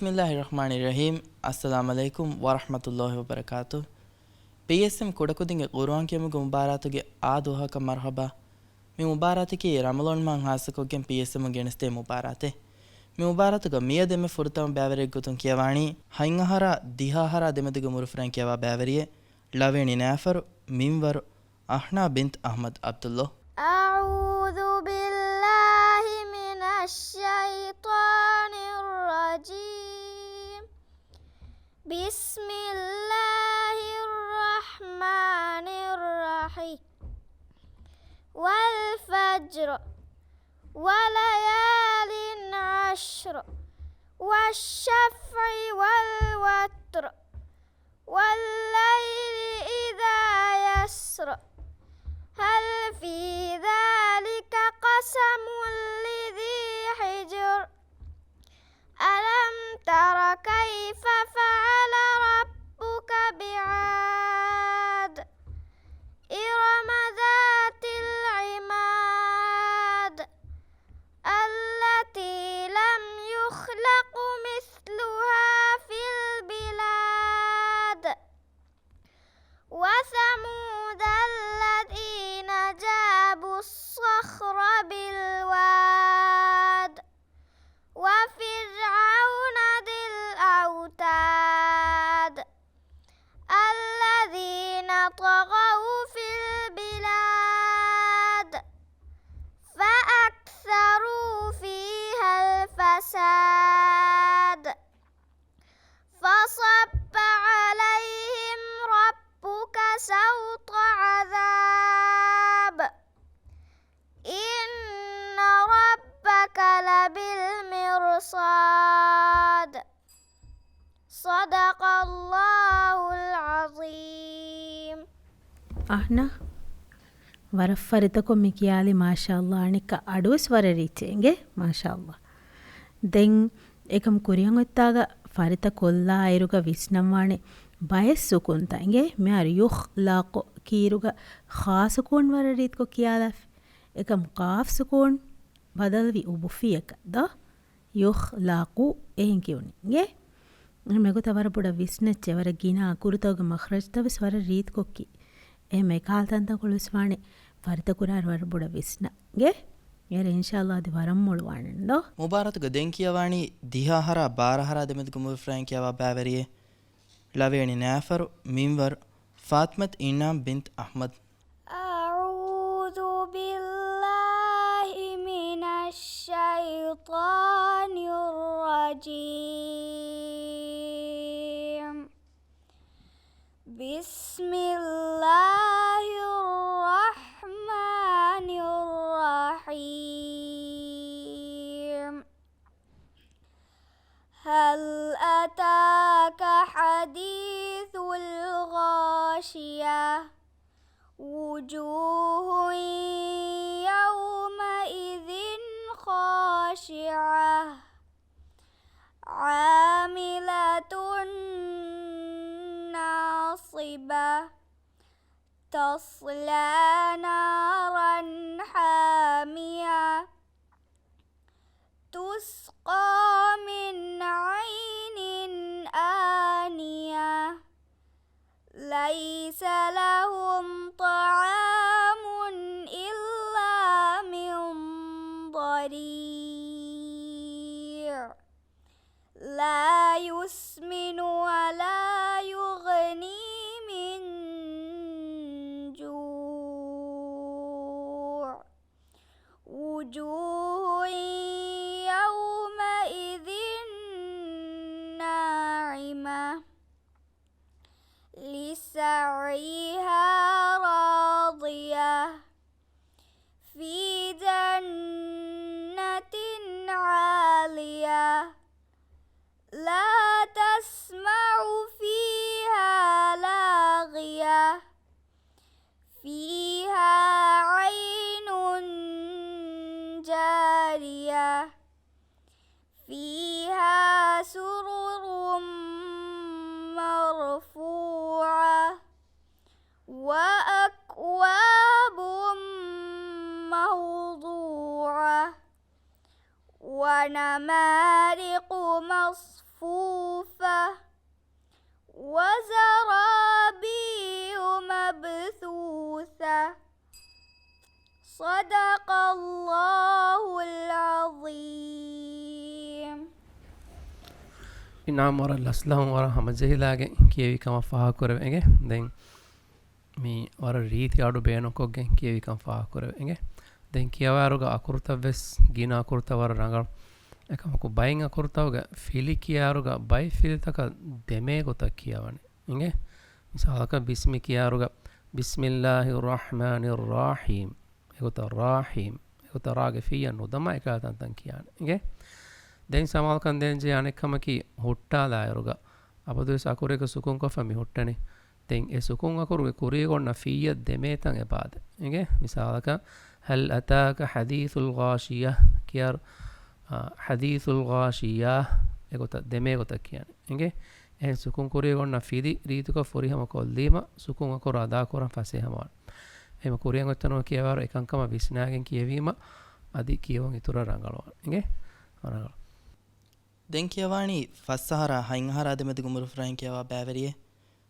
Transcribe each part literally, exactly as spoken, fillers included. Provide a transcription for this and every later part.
ބިސްމިއްލާހި ރަޙްމާނި ރަޙީމް. އައްސަލާމް ޢަލައިކުމް ވަރަޙްމަތުﷲި ވަބަރަކާތު. ޕީއެސްއެމް ކުޑަކުދިންގެ ޤުރުއާން ކިޔެމުގެ މުބާރާތުގެ އާދު ވަހަކަށް މަރުޙަބާ. މި މުބާރާތަކީ ރަމަޟާން މަހަށް ޚާއްޞަކޮށްގެން ޕީއެސްއެމް ގެނެސްދޭ މުބާރާތެއް. މި މުބާރާތުގަ މިއަދު އެންމެ ފުރަތަމަ ބައިވެރިއެއް ގޮތުން ކިޔަވާނީ ހަތް އަހަރާ ދިހަ އަހަރާ ދެމެދުގެ އުމުރުފުރެން ކިޔަވާ ބައިވެރިއެއް. ޅަވިޔަނި ނައިފަރު، މިންވަރު، އަހްނާ ބިންތު އަޙްމަދު ޢަބްދުﷲ. أعوذ بالله من الشيطان الرجيم. بسم الله الرحمن الرحيم. والفجر. وليال عشر. والشفع والوتر. والليل إذا يسر. هل في ذلك قسم لذي حجر. ألم تر كيف فعل ربك بعاد. إرم ذات العماد. التي لم يخلق مثلها في البلاد. وثمود الذين جابوا الصخر بالواد. وفرعون ذي الأوتاد. الذين طغوا في البلاد. فأكثروا فيها الفساد. فصب عليهم ربك سوط عذاب. إن ربك لبالمرصاد. صدق الله العظيم. އަހްނާ، ވަރަށް ފަރިތަކޮށް މި ކިޔާލި، މާޝާﷲ. އަނެއްކާ އަޑުވެސް ވަރަށް ރީއްޗެއް އިނގޭ، މާޝާﷲ. ދެން އެކަމް ކުރިއަށް އޮތްތާގަ ފަރިތަ ކޮށްލާ އިރުގަ ވިސްނަންވާނެ ބައެއް ސުކޫންތައް އިނގޭ. މިހާރު ޔުޚްލަޤު ކީއިރުގަ ޚާ ސުކޫން ވަރަށް ރީތިކޮށް ކިޔާލާފި. އެކަމް ޤާފް ސުކޫން ބަދަލުވި އުބުފިއްޔަކަށް ދޯ؟ ޔުޚްލަޤު އެހެން ކިޔުނީ އިނގޭ. އެހެން މިގޮތަށް ވަރަށް ބޮޑަށް ވިސްނައްޗޭ، ވަރަށް ގިނަ އަކުރުތަކުގެ މަޚްރަޖުތައް ވެސް ވަރަށް ރީތިކޮށްކި. އެހެން އެކަހަލަ ތަންތަންކޮޅު ވެސް ވާނެ ފަރިތަ ކުރާއިރު ވަރަށް ބޮޑަށް ވިސްނަން އިނގޭ. އޭރު އިންޝާﷲ އަދި ވަރަށް މޮޅުވާނެ ދޯ. މުބާރާތުގަ ދެން ކިޔަވާނީ ދިހަ އަހަރާ ބާރަ އަހަރާ ދެމެދުގެ އުމުރުފުރެން ކިޔަވާ ބައިވެރިއެއް. ޅަވިޔަނި ނައިފަރު، މިންވަރު، ފާތިމަތު އިންނާމް ބިންތު އަޙްމަދު. أعوذ بالله من الشيطان الرجيم. بسم الله الرحمن الرحيم. هل أتاك حديث الغاشية. وجوه يومئذ خاشعة. عاملة ناصبة. تصلى نارا حامية. تسقى من عين آنية. ليس لهم طعام إلا من ضريع. لا يسمن ولا يغني من جوع. وجوه يومئذ ناعمة. لسعيها راضية. في جنة عالية. لا تسمع فيها لاغية. فيها عين جارية. فيها سرر مرفوعة. وأكواب موضوعة. ونمارق مصفوفة. مصفوفة وزرابي مبثوثة. صدق الله العظيم. އިނާމް ވަރަށް ލަސްލަހުން ވަރަށް ހަމަޖެހިލާގެން ކިޔެވި ކަމަށް ފާހަގަކުރެވެ އެނގޭ. ދެން މި ވަރަށް ރީތި އަޑު ބޭނުންކޮށްގެން ކިޔެވިކަން ފާހަގަކުރެވެ އެނގޭ. ދެން ކިޔަވާއިރުގަ އަކުރުތައް ވެސް ގިނަ އަކުރުތައް ވަރަށް ރަނގަޅު. އެކަމަކު ބައެއް އަކުރުތަކުގަ ފިލި ކިޔާއިރުގަ ބައެއް ފިލިތަކަށް ދެމޭ ގޮތަށް ކިޔަވަނީ އެނގޭ. މިސާލަކަށް ބިސްމި ކިޔާއިރުގަ بسم الله الرحمن الرحيم. އެގޮތަށް ރާހީމް. އެގޮތަށް ރާގެ ފިއްޔަށް ނުދަމާ އެކާ ތަންތަން ކިޔާނެ އެނގޭ. ދެން ސަމާލުކަން ދޭންޖެހޭ އަނެއް ކަމަކީ ހުއްޓާލާއިރުގަ އަބަދުވެސް އަކުރެއްގަ ސުކުންކޮށްފަ މި ހުއްޓަނީ. ދެން އެ ސުކުން އަކުރުގެ ކުރީގަ އޮންނަ ފިއްޔަށް ދެމޭތަން އެބައާދޭ އެނގޭ. މިސާލަކަށް، هل أتاك حديث الغاشية ކިޔާ، އާ، حديث الغاشية އެގޮތަށް ދެމޭ ގޮތަށް ކިޔާނެ އެނގޭ. އެހެން ސުކުން ކުރީގަ އޮންނަ ފިލި ރީތިކޮށް ފުރިހަމަ ކޮށްލީމަ، ސުކުން އަކުރު އަދާކުރަން ފަސޭހަމަވާނެ. އެހެން ކުރިއަށް އޮތްތަނުގަ ކިޔަވާއިރު އެކަންކަމަށް ވިސްނާގެން ކިޔެވީމަ، އަދި ކިޔެވުން އިތުރަށް ރަނގަޅުވާނެ އެނގޭ. ރަނގަޅު. ދެން ކިޔަވާނީ ފަސް އަހަރާ ހަތް އަހަރާ ދެމެދު ގުމުރުފުރައިން ކިޔަވާ ބައިވެރިއެއް.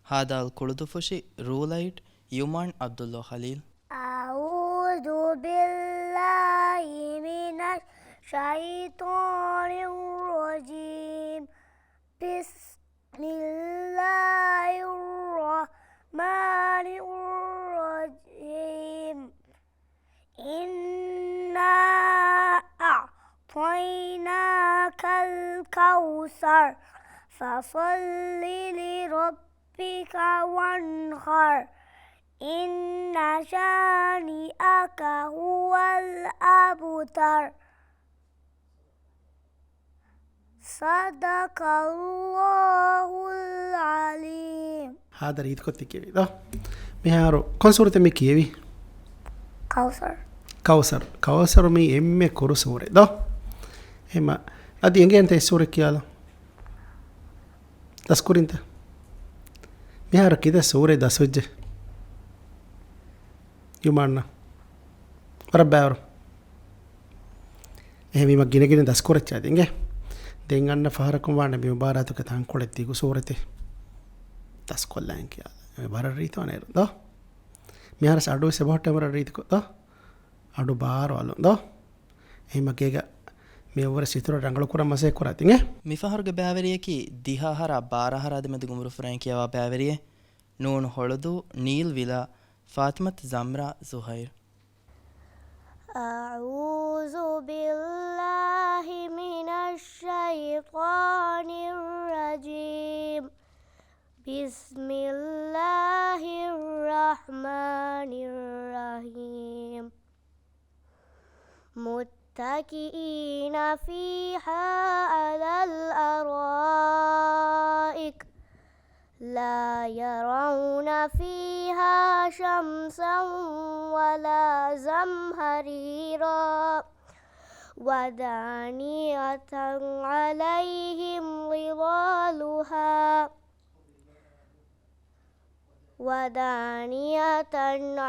ހދ ކުޅުދުފުށި ރޫލައިޓް، ޔުމާން ޢަބްދުﷲ ޚަލީލް. أعوذ بالله من الشيطان الرجيم. بسم الله الرحمن الرحيم. إنا أعطيناك الكوثر، فصل لربك وانحر، إن شانئك هو الأبتر. صدق الله العظيم. ހދ ރީތިކޮށް ތި ކިޔެވީ ދޯ؟ މިހާރު ކޮން ސޫރަތެއް މި ކިޔެވީ؟ ކައުސަރު. ކައުސަރު. ކައުސަރު މީ އެންމެ ކުރު ސޫރަތް ދޯ؟ އެހެންމަ އަދި އެނގޭނެތަ އެއް ސޫރަތް ކިޔާލަން؟ ދަސްކުރިންތަ؟ މިހާރު ކިތައް ސޫރަތް ދަސްވެއްޖެ؟ ޔުމާންނަށް. ވަރަށް ބާރު. އެހެންވީމަ ގިނަގިނަ ދަސްކުރައްޗާ ދިނގެ. ދެން އަންނަ ފަހަރަކުން ވާނެ މި މުބާރާތުގެ ތަންކޮޅެއް ދިގު ސޫރަތެއް ދަސްކޮށްލާން ކިޔާ. އެ ވަރަށް ރީތިވާނެ އިރު ދޯ. މިހާރަސް އަޑުވެސް އެބަހުއްޓޭ ވަރަށް ރީތިކޮށް ދޯ. އަޑު ބާރު އަލުން ދޯ. އެހިމަ ގޭގަ މިއަށްވުރެ ސިތުރަ ރަނގަޅުކުރަން މަސައްކަތް ކުރާތިނގެ. މިފަހަރުގެ ބައިވެރިޔަކީ ދިހަ އަހަރާ ބާރަ އަހަރާ ދެމެދު ގުމުރުފުރައިން ކިޔަވާ ބައިވެރިއެއް. ނޫން ހޮޅުދޫ، ނީލް ވިލާ، ފާތިމަތު ޒަމްރާ ޒުހައިރު. أعوذ بالله من الشيطان الرجيم. بسم الله الرحمن الرحيم. متكئين فيها على الأرائك لا يرون فيها شمسا ولا زمهريرا ودانية عليهم ظلالها ودانية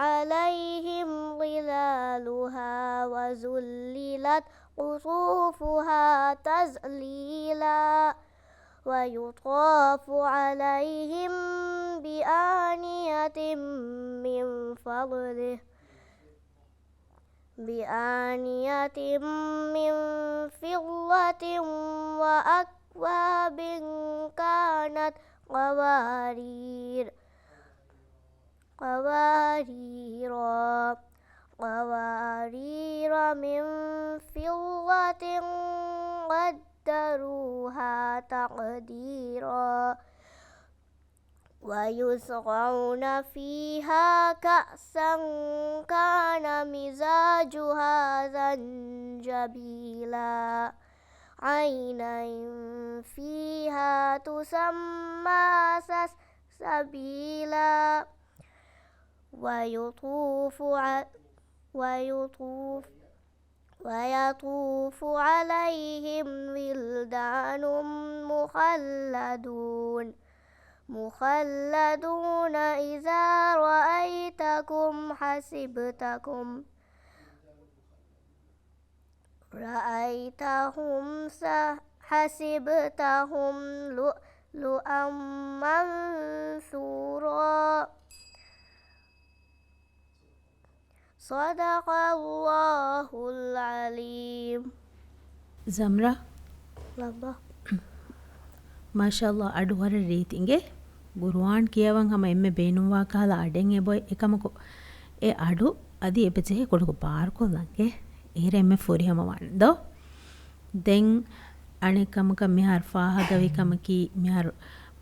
عليهم ظلالها وذللت قطوفها تذليلا. ويطاف عليهم بآنية من فضله بآنية من فضة وأكواب كانت قوارير قواريرا قوارير من فضة قدروها تقديرا. ويسقون فيها كأسا كان مزاجها زنجبيلا. عينا فيها تسمى سلسبيلا. ويطوف ع-، ويطوف ويطوف عليهم ولدان مخلدون مخلدون إذا رأيتهم حسبتهم رأيتهم س-، حسبتهم لؤلؤا منثورا. صدق الله العظيم. ޒަމްރާ. ލައްބާ. މާޝާﷲ، އަޑު ވަރަށް ރީތި އިނގޭ. ގުރުއާން ކިޔަވަން ހަމަ އެންމެ ބޭނުންވާ ކަހަލަ އަޑެއް އެބޮތް. އެކަމަކު އެ އަޑު އަދި އެބަޖެހޭ ކުޑަކޮށް ބާރުކޮށްލަން އިނގޭ. އޭރު އެންމެ ފުރިހަމަ ވާނެ ދޯ. ދެން އަނެއް ކަމަކަށް މިހާރު ފާހަގަވި ކަމަކީ، މިހާރު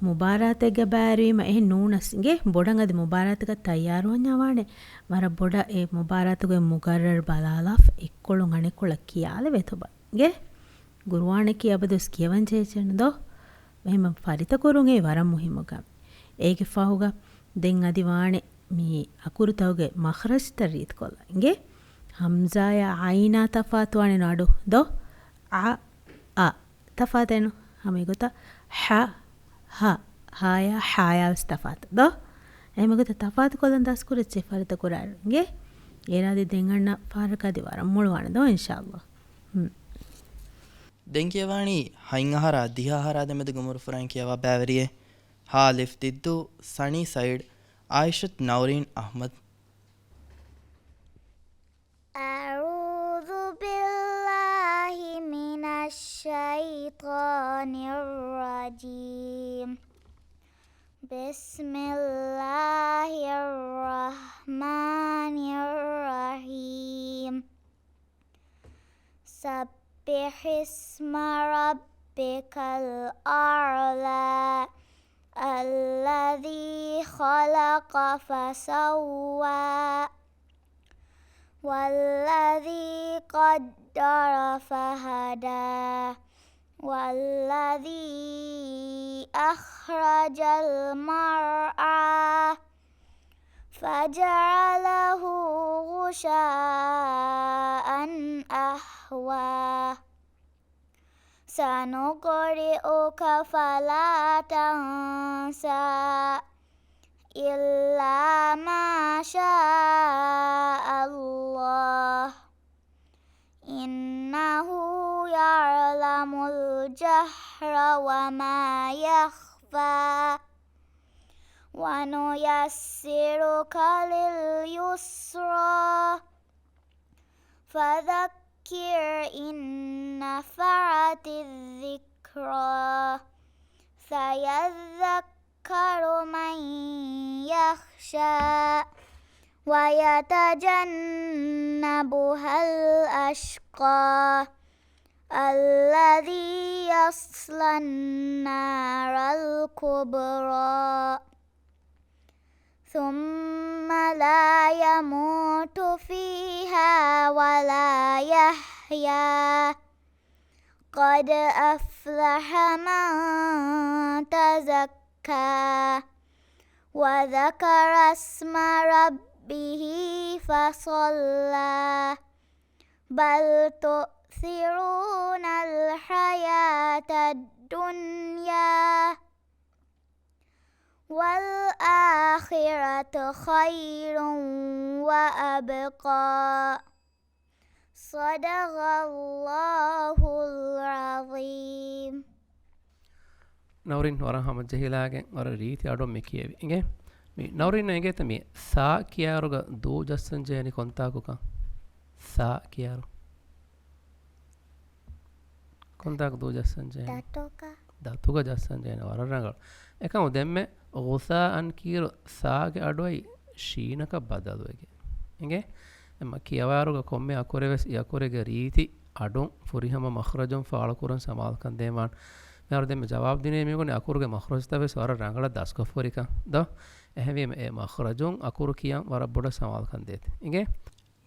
މުބާރާތެއްގަ ބައިވެރިވީމަ އެހެން ނޫނަސް އިނގޭ، ބޮޑަށް އަދި މުބާރާތަކަށް ތައްޔާރުވަންޏާ ވާނެ. ވަރަށް ބޮޑަށް އެ މުގައްރަރު ބަލާލާފަ އެއްކޮޅުން އަނެއްކޮޅަށް ކިޔާލެވޭތޯ ބަ. އިނގޭ؟ ގުރުއާނަކީ އަބަދުވެސް ކިޔަވަން ޖެހޭ އެއްޗެއް ނޫން ދޯ؟ އެހެން ފަރިތަކުރުން އެއީ ވަރަށް މުހިއްމު ކަމެއް. އޭގެ ފަހުގަ ދެން އަދި ވާނެ މި އަކުރުތަކުގެ މަޚްރަޖްތައް ރީތިކޮށްލަން އިނގޭ. ހަމްޒާޔާ އައިނާ ތަފާތުވާނެ އަޑު ދޯ؟ އަ، އަ. ތަފާތެއް ނޫން. ހަމަ އެގޮތަށް ހަ، ހަ، ހާޔާ ހާޔާ ވެސް ތަފާތު ދޯ؟ އެހެން އެގޮތަށް ތަފާތުކޮށްލަން ދަސްކުރައްޗޭ ފަރިތަކުރާއިރު އިނގޭ. އޭރާ އަދި ދެން އަންނަ ފަހަރަކަށް އަދި ވަރަށް މޮޅުވާނެ ދޯ އިންޝާﷲ. ހުން. ދެން ކިޔަވާނީ ހަތް އަހަރާ ދިހަ އަހަރާ ދެމެދުގެ އުމުރުފުރާން ކިޔަވާ ބައިވެރިއެއް. ހ އަލިފް ދިއްދޫ ސަނީ ސައިޑް އާއިޝަތު ނައުރީން އަޙްމަދު. أعوذ بالله من الشيطان الرجيم. بسم الله الرحمن الرحيم. سبح اسم ربك الأعلى الذي خلق فسوى والذي قدر فهدى والذي أخرج المرعى فجعله غثاء أحوى. سنقرئك فلا تنسى إلا ما شاء الله إنه يعلم الجهر وما يخفى ونيسرك لليسرى فذكر إن نفعت الذكرى سيذكر من يخشى ويتجنبها الأشقى الذي يصلى النار الكبرى ثم لا يموت فيها ولا يحيا قد أفلح من تزكى وذكر اسم ربه فصلى بل تؤثرون الحياة الدنيا والآخرة خير وأبقى. صدق الله العظيم. ނައުރީން ވަރަށް ހަމަޖެހިލާގެން ވަރަށް ރީތި އަޑުން މި ކިޔެވި. އިނގޭ؟ މި ނައުރީން އެނގޭތަ މި ސާ ކިޔާއިރުގަ ދޫ ޖައްސަން ޖެހެނީ ކޮންތާކުކަން؟ ސާ ކިޔާއިރު. ކޮންތާކު ދޫ ޖައްސަން ޖެހެނީ؟ ދަތުގަ. ދަތުގަ ޖައްސަން ޖެހެނީ ވަރަށް ރަނގަޅު. އެކަމު ދެންމެ ޣުސާއަން ކީރު ސާގެ އަޑުއައި ޝީނަކަށް ބަދަލުވެގެން. އިނގޭ؟ އެމަ ކިޔަވާއިރުގަ ކޮންމެ އަކުރެއް ވެސް އެ އަކުރެއްގެ ރީތި އަޑުން ފުރިހަމަ މަޚްރަޖުން ފާޅުކުރަން ސަމާލުކަން ދޭންވާނެ. މިހާރު ދެންމެ ޖަވާބު ދިނޭ މީހުން އަކުރުގެ މަޚްރަޖުތައް ވެސް ވަރަށް ރަނގަޅަށް ދަސްކޮށްފަ ހުރިކަން ދޯ؟ އެހެންވީމަ އެ މަޚްރަޖުން އަކުރު ކިޔަން ވަރަށް ބޮޑަށް ސަމާލުކަން ދޭތި. އިނގޭ؟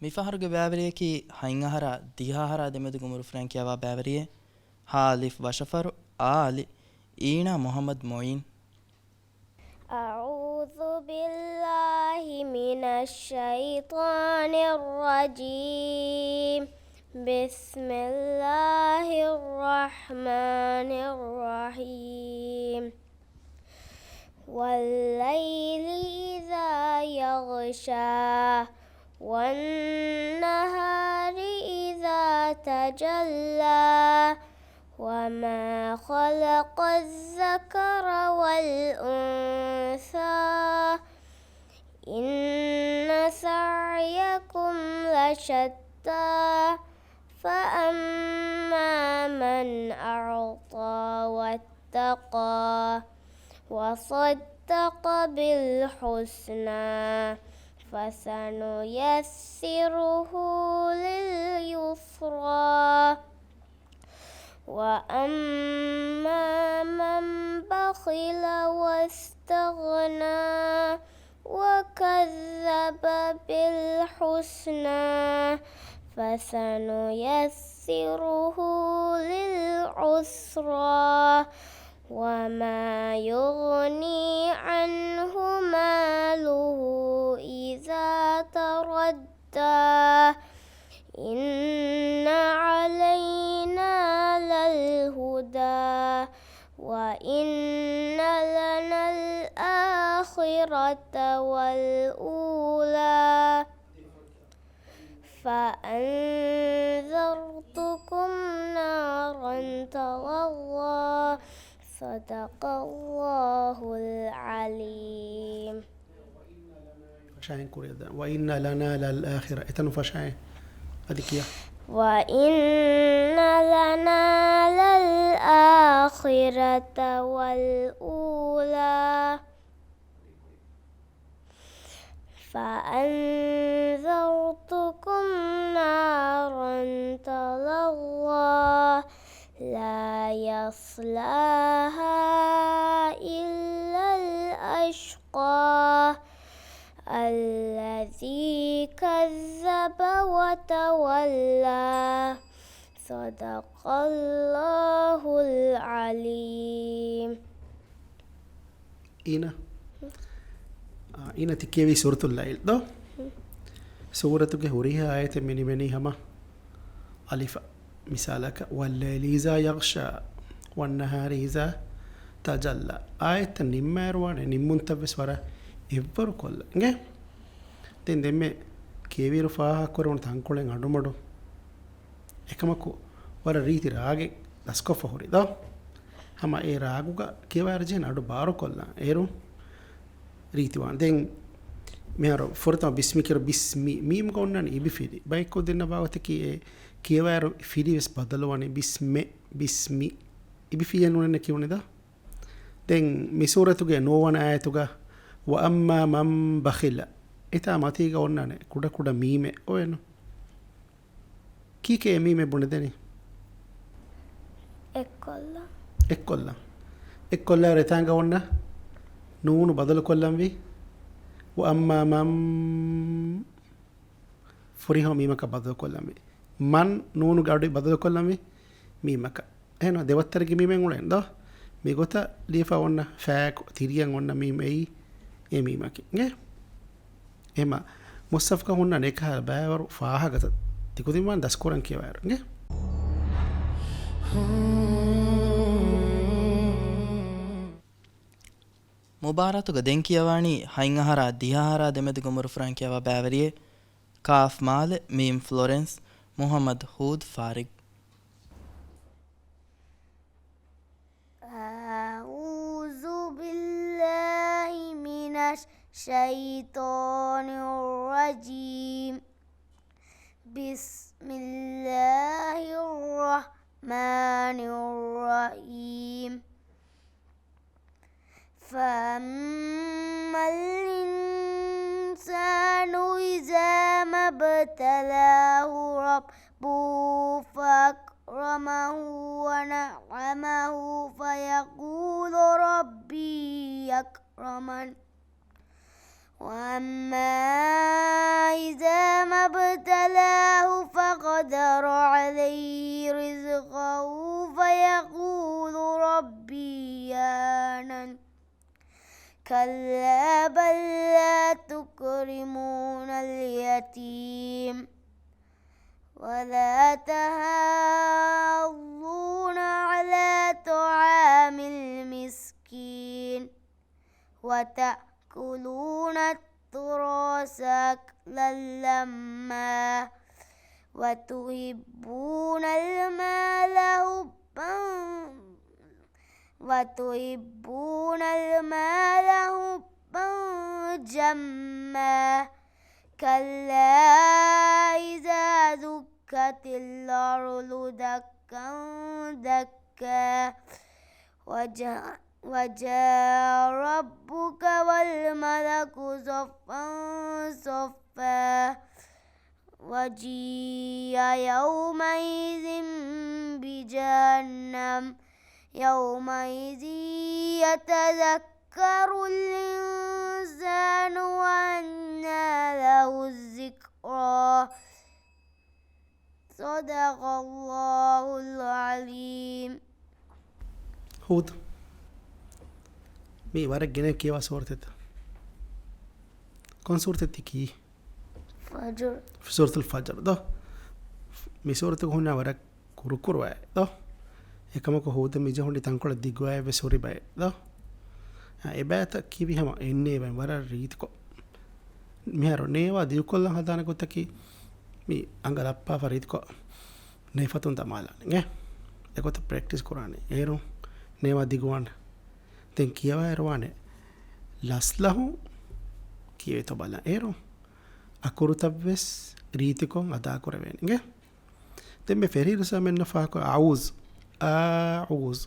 މިފަހަރުގެ ބައިވެރިޔަކީ ހަތް އަހަރާ ދިހަ އަހަރާ ދެމެދުގެ އުމުރުފުރެން ކިޔަވާ ބައިވެރިއެއް. ހ އަލިފް ވަށަފަރު އާ އަލި އީނާ މުޙައްމަދު މޮއިން. أعوذ بالله من الشيطان الرجيم. بسم الله الرحمن الرحيم. والليل إذا يغشى. والنهار إذا تجلى. وما خلق الذكر والأنثى إن سعيكم لشتى فأما من أعطى واتقى وصدق بالحسنى فسنيسره لليسرى وأما من بخل واستغنى وكذب بالحسنى فسنيسره للعسرى وما يغني عنه ماله إذا تردى إن علينا للهدى وإن لنا الآخرة والأولى فأنذرتكم نارا تلظى صدق الله العليم. ފަށާއިން ކުރިއަށް ދާން. وإن لنا للآخرة. އެތަނު ފަށާއިން. އަދި ކިޔާ. وإن لنا للآخرة والأولى فأنذرتكم نارا تلظى لا يصلاها إلا الأشقى الذي كذب وتولى صدق الله العليم. އީނަ؟ އާ، އީނަ ތި ކިޔެވީ ސޫރަތުލް ލައިލް ދޯ؟ ސޫރަތުގެ ހުރިހާ އާޔަތެއް މި ނިމެނީ ހަމަ އަލިފަށް. މިސާލަކަށް، والليل إذا يغشى، والنهار إذا تجلى. އާޔަތްތައް ނިންމާއިރު ވާނެ ނިންމުންތައް ވެސް ވަރަށް އެއްވަރު ކޮށްލަން. އިނގޭ؟ ދެން ދެންމެ ކިޔެވިއިރު ފާހަގަކުރެވުނު ތަންކޮޅެއް އަޑުމަޑު. އެކަމަކު، ވަރަށް ރީތި ރާގެއް ދަސްކޮށްފަ ހުރި ދޯ؟ ހަމަ އެ ރާގުގަ ކިޔަވާއިރު ޖެހެން އަޑު ބާރުކޮށްލާން. އޭރު ރީތިވާން. ދެން މިހާރު ފުރަތަމަ ބިސްމި ކިޔަރު ބިސްމި، މީމުގަ އޮންނާނެ އިބިފިލި. ބައެއްކޮށް ދެންނަ ބާވަތަކީ އެ ކިޔަވާއިރު ފިލި ވެސް ބަދަލުވާނެ. ބިސްމެ، ބިސްމި. އިބިފިލިއެއް ނޫނެއް ނޫން ކިޔުނީ ދޯ؟ ދެން މި ސޫރަތުގެ ނުވަވަނަ އާޔަތުގަ، وأما من بخل. އެތާ މަތީގަ އޮންނާނެ ކުޑަކުޑަ މީމެއް އޮވެނު. ކީކޭ އެ މީމެއް ބުނެދެނީ؟ އެއްކޮށްލަން. އެއްކޮށްލަން. އެއްކޮށްލާއިރު އެތާނގަ އޮންނަ ނޫނު ބަދަލުކޮށްލަންވީ. وأما من، ފުރިހަމަ މީމަކަށް ބަދަލުކޮށްލަންވީ. މަން ނޫނުގެ އަޑު ބަދަލުކޮށްލަންވީ މީމަކަށް. އެހެން ދެވައްތަރެއްގެ މީމެއް އުޅޭނެ ދޯ؟ މިގޮތަށް ލިޔެފަ އޮންނަ ފައިކޮށް ތިރިއަށް އޮންނަ މީމެއް އެއީ އެ މީމަކީ. އިނގޭ؟ އެހެމަ މުޞްޙަފުގަ ހުންނަ ނެކަހަލަ ބައިވަރު ފާހަގަތައް ތިކުދިންވާން ދަސްކުރަން ކިޔަވާއިރު. އިނގޭ؟ މުބާރާތުގަ ދެން ކިޔަވާނީ ހަތް އަހަރާ ދިހަ އަހަރާ ދެމެދުގެ އުމުރު ފުރާން ކިޔަވާ ބައިވެރިއެއް، ކާފް މާލެ، މީމް ފްލޮރެންސް، މުޙައްމަދު ހޫދް ފާރިގް. أعوذ بالله من الشيطان الرجيم. بسم الله الرحمن الرحيم. فأما الإنسان إذا ما ابتلاه ربه فأكرمه ونعمه فيقول ربي أكرمن. وأما إذا ما ابتلاه فقدر عليه رزقه فيقول ربي أهانن. كلا بل لا تكرمون اليتيم ولا تحاضون على طعام المسكين وتأكلون التراث أكلا لما وتحبون المال حبا وتحبون المال حبا جما كلا إذا دكت الأرض دكا دكا وجاء وجاء ربك والملك صفا صفا وجيء يومئذ بجهنم يومئذ يتذكر الإنسان وأنى له الذكرى صدق الله العظيم. ހޫދު. މީ ވަރަށް ގިނަ ކިޔަވާ ސޫރަތެއް. ކޮން ސޫރަތެއް ތި ކީ؟ ފަޖުރު. ސޫރަތުލް ފަޖުރު ދޯ؟ މި ސޫރަތުގަ ހުންނަ ވަރަށް ކުރުކުރު އާޔަތް ދޯ؟ އެކަމަކު ހޫދަށް މިޖެހުނީ ތަންކޮޅެއް ދިގު އާޔަތް ވެސް ހުރި ބައެއް ދޯ؟ އާ، އެބައިތައް ކިޔެވި ހަމަ އެންނޭ ބައި ވަރަށް ރީތިކޮށް. މިހާރު ނޭވާ ދިގުކޮށްލަން ހަދާނެ ގޮތަކީ މި އަނގަ ލައްޕާފަ ރީތިކޮށް ނޭފަތުން ދަމާލާނެ. އެގޮތަށް ޕްރެކްޓިސް ކުރާނެ. އޭރު ނޭވާ ދިގުވާނެ. ދެން ކިޔަވާއިރު ވާނެ ލަސްލަހުން ކިޔެވިތޯ ބަލަން. އޭރު އަކުރުތައް ވެސް ރީތިކޮށް އަދާކުރެވޭނެ. ދެން މި ފެށިއިރު ސަމެންނަ ފާކޮށް އައޫޒް، އާއޫޒް.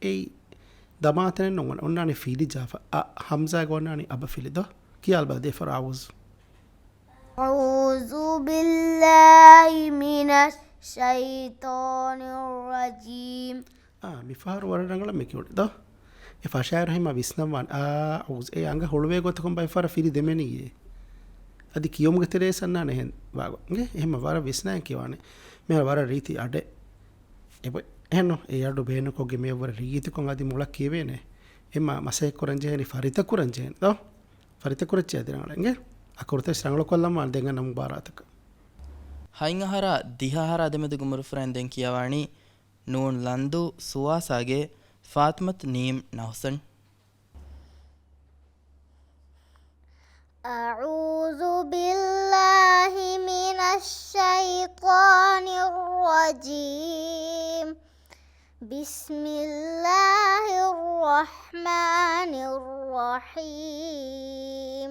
އެއީ ދަމާތަނެއް ނޫން ވަން. އޮންނާނީ ފިލި ޖާފަ. އަ ހަމްޒާގަ އޮންނާނީ އަބަފިލި ދޯ؟ ކިޔާލަބަލަ ދެފަރ އައޫޒް. أعوذ بالله من الشيطان الرجيم. އާ، މިފަހަރު ވަރަށް ރަނގަޅަށް މި ކިޔުނީ ދޯ؟ އެ ފަށާއިރު ހަމަ ވިސްނަންވާނެ. އާ، އައޫޒް. އެ އަނގަ ހުޅުވޭ ގޮތަކުން ބައެއް ފަހަރަށް ފިލި ދެމެނިއްޔޭ. އަދި ކިޔުމުގެ ތެރޭ ސަންނާނެ އެހެން ވާގޮތް. އިނގޭ؟ އެހެންމަ ވަރަށް ވިސްނާއެއް ކިޔަވާނެ. މިހާރު ވަރަށް ރީތި އަޑެއް. އެބަ އެހެންނު އެ އަޑު ބޭނުންކޮށްގެން މިއަށްވުރެ ރީތިކޮށް އަދި މޮޅަށް ކިޔެވޭނެ. އެމަ މަސައްކަތް ކުރަން ޖެހެނީ ފަރިތަކުރަން ޖެހެނީ ދޯ؟ ފަރިތަކުރެއްޗެއް އަދި ރަނގަޅަށް އިނގޭ. އަކުރުތައް ރަނގަޅުކޮށްލަން ވާނެ ދެން އަންނަ މުބާރާތަކަށް. ހަތް އަހަރާ ދިހަ އަހަރާ ދެމެދުގެ އުމުރުފުރާން ދެން ކިޔަވާނީ ނޫން ލަންދޫ ސުވާސާގެ ފާތިމަތު ނީމް ނަހުސަން. أعوذ بالله من الشيطان الرجيم. بسم الله الرحمن الرحيم.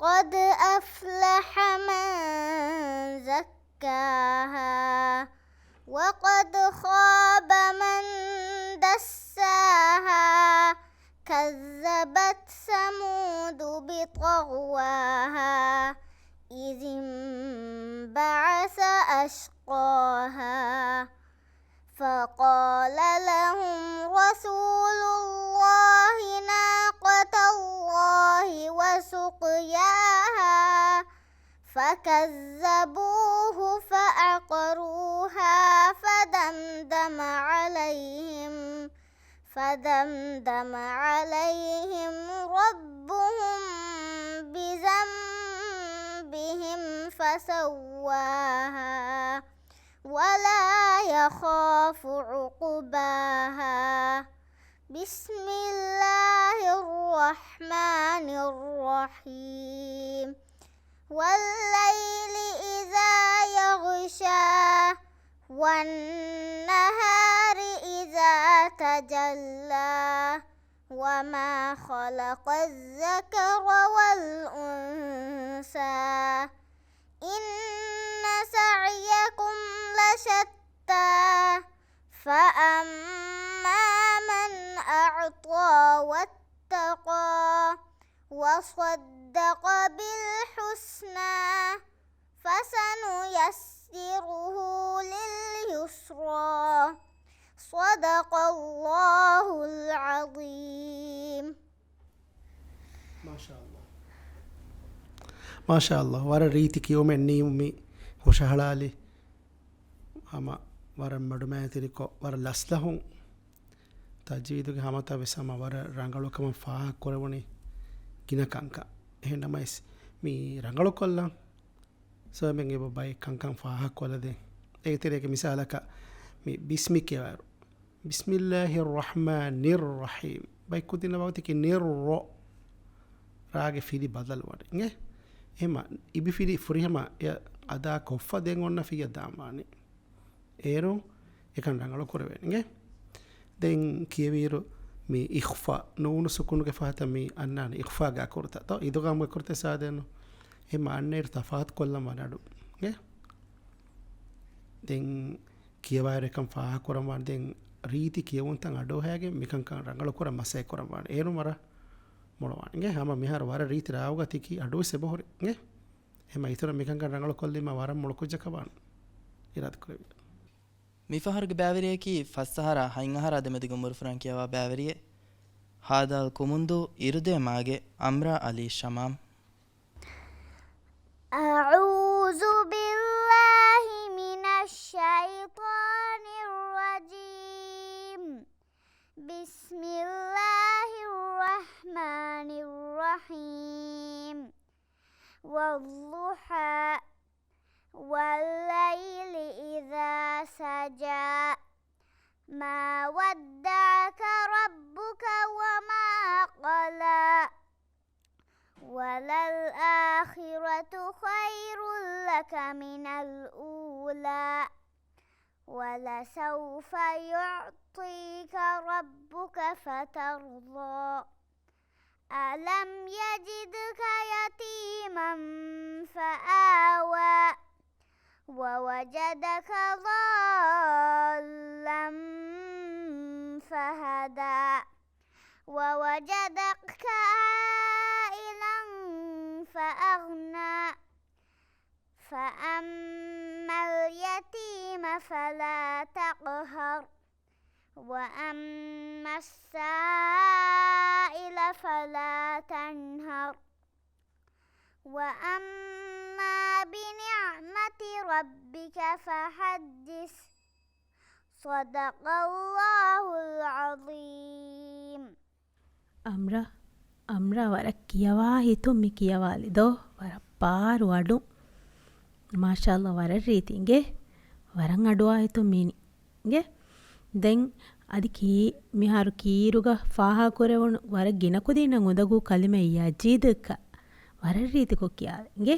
قد أفلح من زكاها وقد خاب من دساها. كذبت ثمود بطغواها إذ انبعث أشقاها. فقال لهم رسول الله ناقة الله وسقياها فكذبوه فعقروها فدمدم عليهم فدمدم عليهم ربهم بذنبهم فسواها ولا يخاف عقباها. بسم الله الرحمن الرحيم. والليل إذا يغشى. والنهار إذا تجلى. وما خلق الذكر والأنثى. إن سعيكم لشتى. فأما من أعطى واتقى. وصدق بالحسنى. فسنيسره لليسرى. صدق الله العظيم. މާޝާﷲ. މާޝާﷲ. ވަރަށް ރީތި ކިޔުމެއް ނީމު މި ހުށަހަޅާލި. ހަމަ ވަރަށް މަޑުމައިތިރިކޮށް، ވަރަށް ލަސްލަހުން ތަޖްވީދުގެ ހަމަތައް ވެސް ހަމަ ވަރަށް ރަނގަޅުކަމަށް ފާހަގަކުރެވުނީ ގިނަ ކަންކަން. އެހެން ނަމަވެސް މި ރަނގަޅުކޮށްލަން ސޯމެން އެބަ ބައެއް ކަންކަން ފާހަގަކޮށްލަދޭ. އޭގެ ތެރޭގެ މިސާލަކަށް މި ބިސްމި ކިޔަވާއިރު، بسم الله الرحمن الرحيم. ބައެއް ކުދިންނަށް ވާގޮތަކީ ނިއްރޮ. ރާގެ ފިލި ބަދަލުވާނެ. އިނގޭ؟ އެހެމަ އިބިފިލި ފުރިހަމަ އެ އަދާ ކޮށްފަ ދެން އޮންނަ ފިއްޔަށް ދާންވާނެ. އޭރު އެކަން ރަނގަޅު ކުރެވޭނެ. އިނގޭ؟ ދެން ކިޔެވިއިރު މި އިޚްފާ، ނޫނު ސުކޫނުގެ ފަހަތަށް މި އަންނާނެ އިޚްފާގެ އަކުރުތައް. ތޯ އިދުޣާމުގެ އަކުރުތައް ސާދައެއްނު. އެހެން އަންނައިރު ތަފާތު ކޮށްލަން ވާނެ އަޑު. އިނގޭ؟ ދެން ކިޔަވާއިރު އެކަން ފާހަގަކުރަން ވާނެ. ދެން ރީތި ކިޔެވުންތައް އަޑުއަހައިގެން މިކަންކަން ރަނގަޅުކުރަން މަސައްކަތް ކުރަން ވާނެ. އޭރުން ވަރަށް މޮޅުވާނެ. އިނގޭ؟ ހަމަ މިހާރު ވަރަށް ރީތި ރާވުގަ ތިކި އަޑުވެސް އެބަހުރި. އިނގޭ؟ އެހެން އިތުރަށް މިކަންކަން ރަނގަޅު ކޮށްލީމަ ވަރަށް މޮޅު ކުއްޖަކަށް ވާނެ. އިރާދަކުރެއްވި. މިފަހަރުގެ ބައިވެރިޔަކީ ފަސް އަހަރާ ހަތް އަހަރާ ދެމެދުގެ އުމުރުފުރާން ކިޔަވާ ބައިވެރިއެއް. ހާދާލް ކުމުންދޫ އިރުދޭ މާގެ އަމްރާ އަލީ ޝަމާމް. أعوذ بالله من الشيطان الرجيم. بسم الله الرحمن الرحيم. والضحى. والليل إذا سجى. ما ودعك ربك وما قلى. وللآخرة خير لك من الأولى. ولسوف يعطيك ربك فترضى. ألم يجدك يتيما فآوى. ووجدك ضالا فهدى. ووجدك عائلا فأغنى. فأما اليتيم فلا تقهر. وأما السائل فلا تنهر. وأما بنعمة ربك فحدث. صدق الله العظيم. އަމްރާ، އަމްރާ ވަރަށް ކިޔަވާ ހިތުން މި ކިޔަވާލި ދޯ؟ ވަރަށް ބާރު އަޑު. މާޝާﷲ ވަރަށް ރީތި އިނގޭ. ވަރަށް އަޑުއާ ހިތުން މީނި. އިނގޭ؟ ދެން އަދި ކީ މިހާރު ކީރުގަ ފާހާ ކުރެވުނު ވަރަށް ގިނަ ކުދީންނަށް އުނދަގޫ ކަލިމަ ޔަޖިދުކަ. ވަރަށް ރީތިކޮށް ކިޔާލި. އިނގޭ؟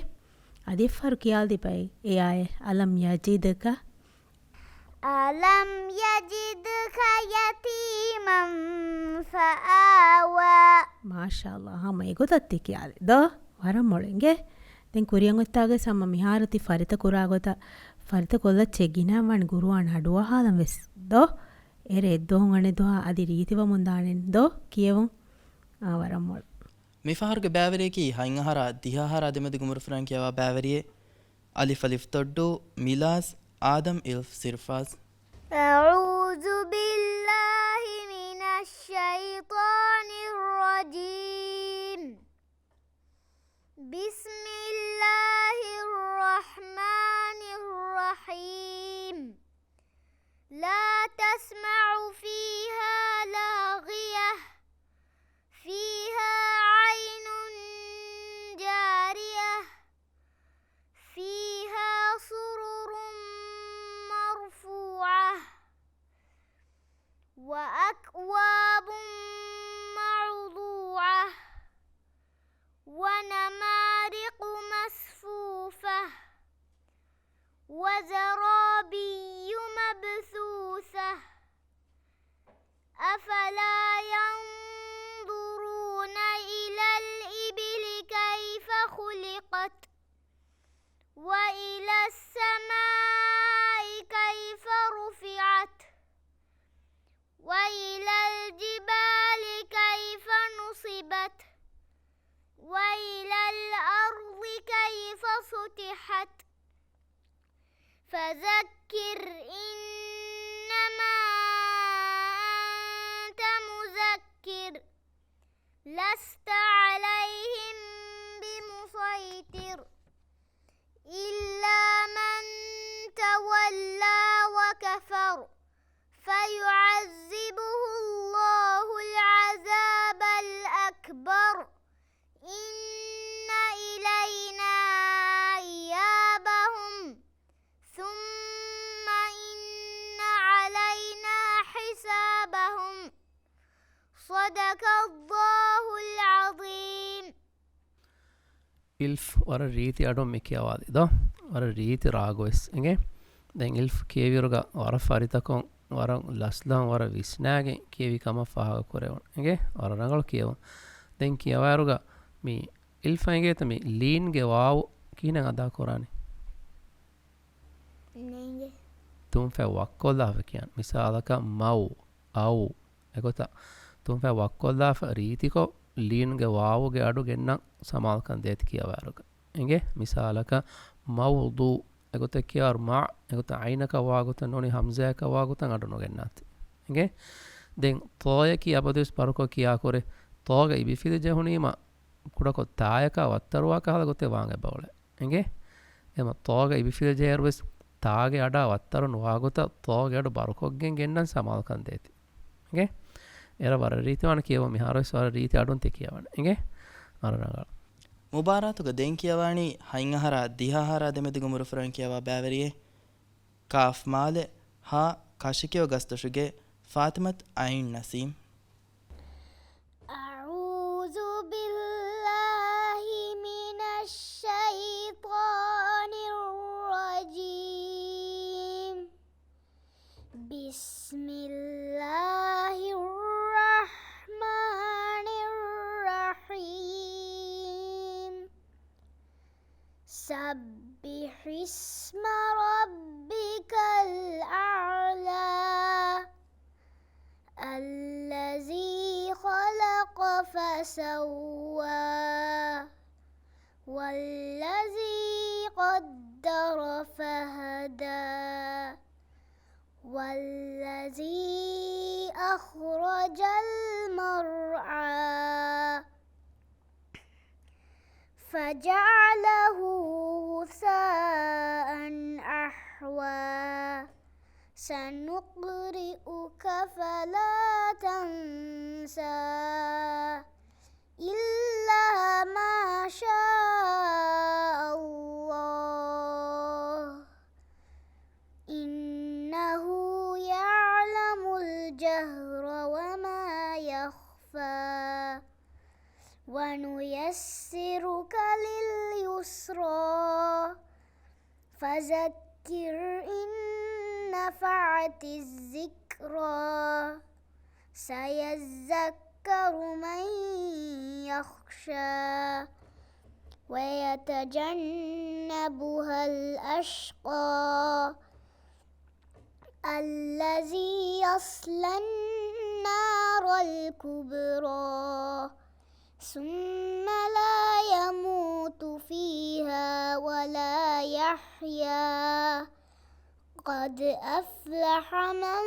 އަދި އެއްފަހަރު ކިޔާލި ދީބައި އެއާއެ. ألم يجدك. ألم يجدك يتيما فآوى. މާޝާﷲ، ހަމަ އެގޮތަށް ތި ކިޔާލި ދޯ؟ ވަރަށް މޮޅު އިނގޭ. ދެން ކުރިއަށް އޮތްތާގަ ސަމަ މިހާރު ތި ފަރިތަ ކުރާ ގޮތަށް ފަރިތަ ކޮށްލައްޗޭ ގިނަ ވަން ގުރުއާން އަޑުއަހާލަން ވެސް ދޯ؟ އޭރެ އެއްދުވަހުން އަނެއްދުވަހާ އަދި ރީތިވަމުން ދާނެ ދޯ ކިޔެވުން. އާ، ވަރަށް މޮޅު. މިފަހަރުގެ ބައިވެރިޔަކީ ހަތް އަހަރާ ދިހަ އަހަރާ ދެމެދުގެ އުމުރުފުރާން ކިޔަވާ ބައިވެރިއެއް. އަލިފް އަލިފް ދޮއްޑޫ މިލާސް އާދަމް އިލްފް ސިރްފާސް. أعوذ بالله من الشيطان الرجيم. بسم الله الرحمن الرحيم. لا تسمع فيها لاغية. فيها عين جارية. فيها سرر مرفوعة. وأكواب موضوعة. ونمارق مصفوفة. وزرابي مبثوثة. أفلا ينظرون إلى الإبل كيف خلقت. وإلى السماء كيف رفعت. وإلى الجبال كيف نصبت. وإلى الأرض كيف سطحت. فذكر إنما أنت مذكر. لست عليهم بمسيطر. إلا من تولى وكفر. فيعذبه الله العذاب الأكبر. إن إلينا إيابهم. ثم إن علينا حسابهم. صدق الله العظيم. އިލްފް ވަރަށް ރީތި އަޑުން މި ކިޔަވާލި ދޯ؟ ވަރަށް ރީތި ރާގުވެސް އިނގޭ. ދެން އިލްފް ކިޔެވިއިރުގަ ވަރަށް ފަރިތަކުން ވަރަށް ލަސްލަހުން ވަރަށް ވިސްނާގެން ކިޔެވި ކަމަށް ފާހަގަ ކުރެވުނު. އެނގޭ؟ ވަރަށް ރަނގަޅު ކިޔެވުން. ދެން ކިޔަވާއިރުގަ މި އިލްފަ އެނގޭތަ މި ލީންގެ ވާވު ކިހިނެއް އަދާ ކުރާނީ؟ ނޭނގެ. ތުންފަތް ވައްކޮށްލާފަ ކިޔާން. މިސާލަކަށް މައު، އައު، އެގޮތަށް ތުންފަތް ވައްކޮށްލާފަ ރީތިކޮށް ލީންގެ ވާވުގެ އަޑު ގެންނަން ސަމާލުކަން ދޭތި ކިޔަވާއިރުގަ. އެނގޭ؟ މިސާލަކަށް މައުޟޫ އެގޮތަށް ކިޔާއިރު މާ އެގޮތަށް އައިނަކަށް ވާގޮތަށް ނޫނީ ހަމްޒާއަކަށް ވާގޮތަށް އަޑު ނުގެންނާތި. އެނގޭ؟ ދެން ޠޯޔަކީ އަބަދުވެސް ބަރުކޮށް ކިޔާކުރޭ. ޠޯގަ އިބިފިލި ޖެހުނީމަ ކުޑަކޮށް ތާޔަކާ ވައްތަރުވާ ކަހަލަ ގޮތެއް ވާން އެބައުޅޭ. އެނގޭ؟ އެމަ ޠޯގަ އިބިފިލި ޖެހޭއިރުވެސް ތާގެ އަޑާ ވައްތަރު ނުވާގޮތަށް ޠޯގެ އަޑު ބަރުކޮށްގެން ގެންނަން ސަމާލުކަން ދޭތި. އެނގޭ؟ އެރަށް ވަރަށް ރީތިވާން ކިޔެވުން މިހާރުވެސް ވަރަށް ރީތި އަޑުން ތި ކިޔަވަން. އެނގޭ؟ ވަރަށް ރަނގަޅު. މުބާރާތުގަ ދެން ކިޔަވާނީ ހަތް އަހަރާ ދިހަ އަހަރާ ދެމެދުގެ އުމުރުފުރަން ކިޔަވާ ބައިވެރިއެއް. ކާފް މާލެ، ހާ ކަށިކިޔޮ ގަސްދޮށުގެ ފާތިމަތު އައިން ނަސީމް. أعوذ بالله من الشيطان الرجيم. بسم الله الرحمن الرحيم. سبح اسم ربك الأعلى. الذي خلق فسوى. والذي قدر فهدى. والذي أخرج المرعى. فجعله غثاء أحوى. سنقرئك فلا تنسى. إلا ما شاء الله. إنه يعلم الجهر وما يخفى. ونيسرك لليسرى. فذكر إن نفعت الذكرى. سيذكر من يخشى. ويتجنبها الأشقى. الذي يصلى النار الكبرى. ثم لا يموت فيها ولا يحيا. قد أفلح من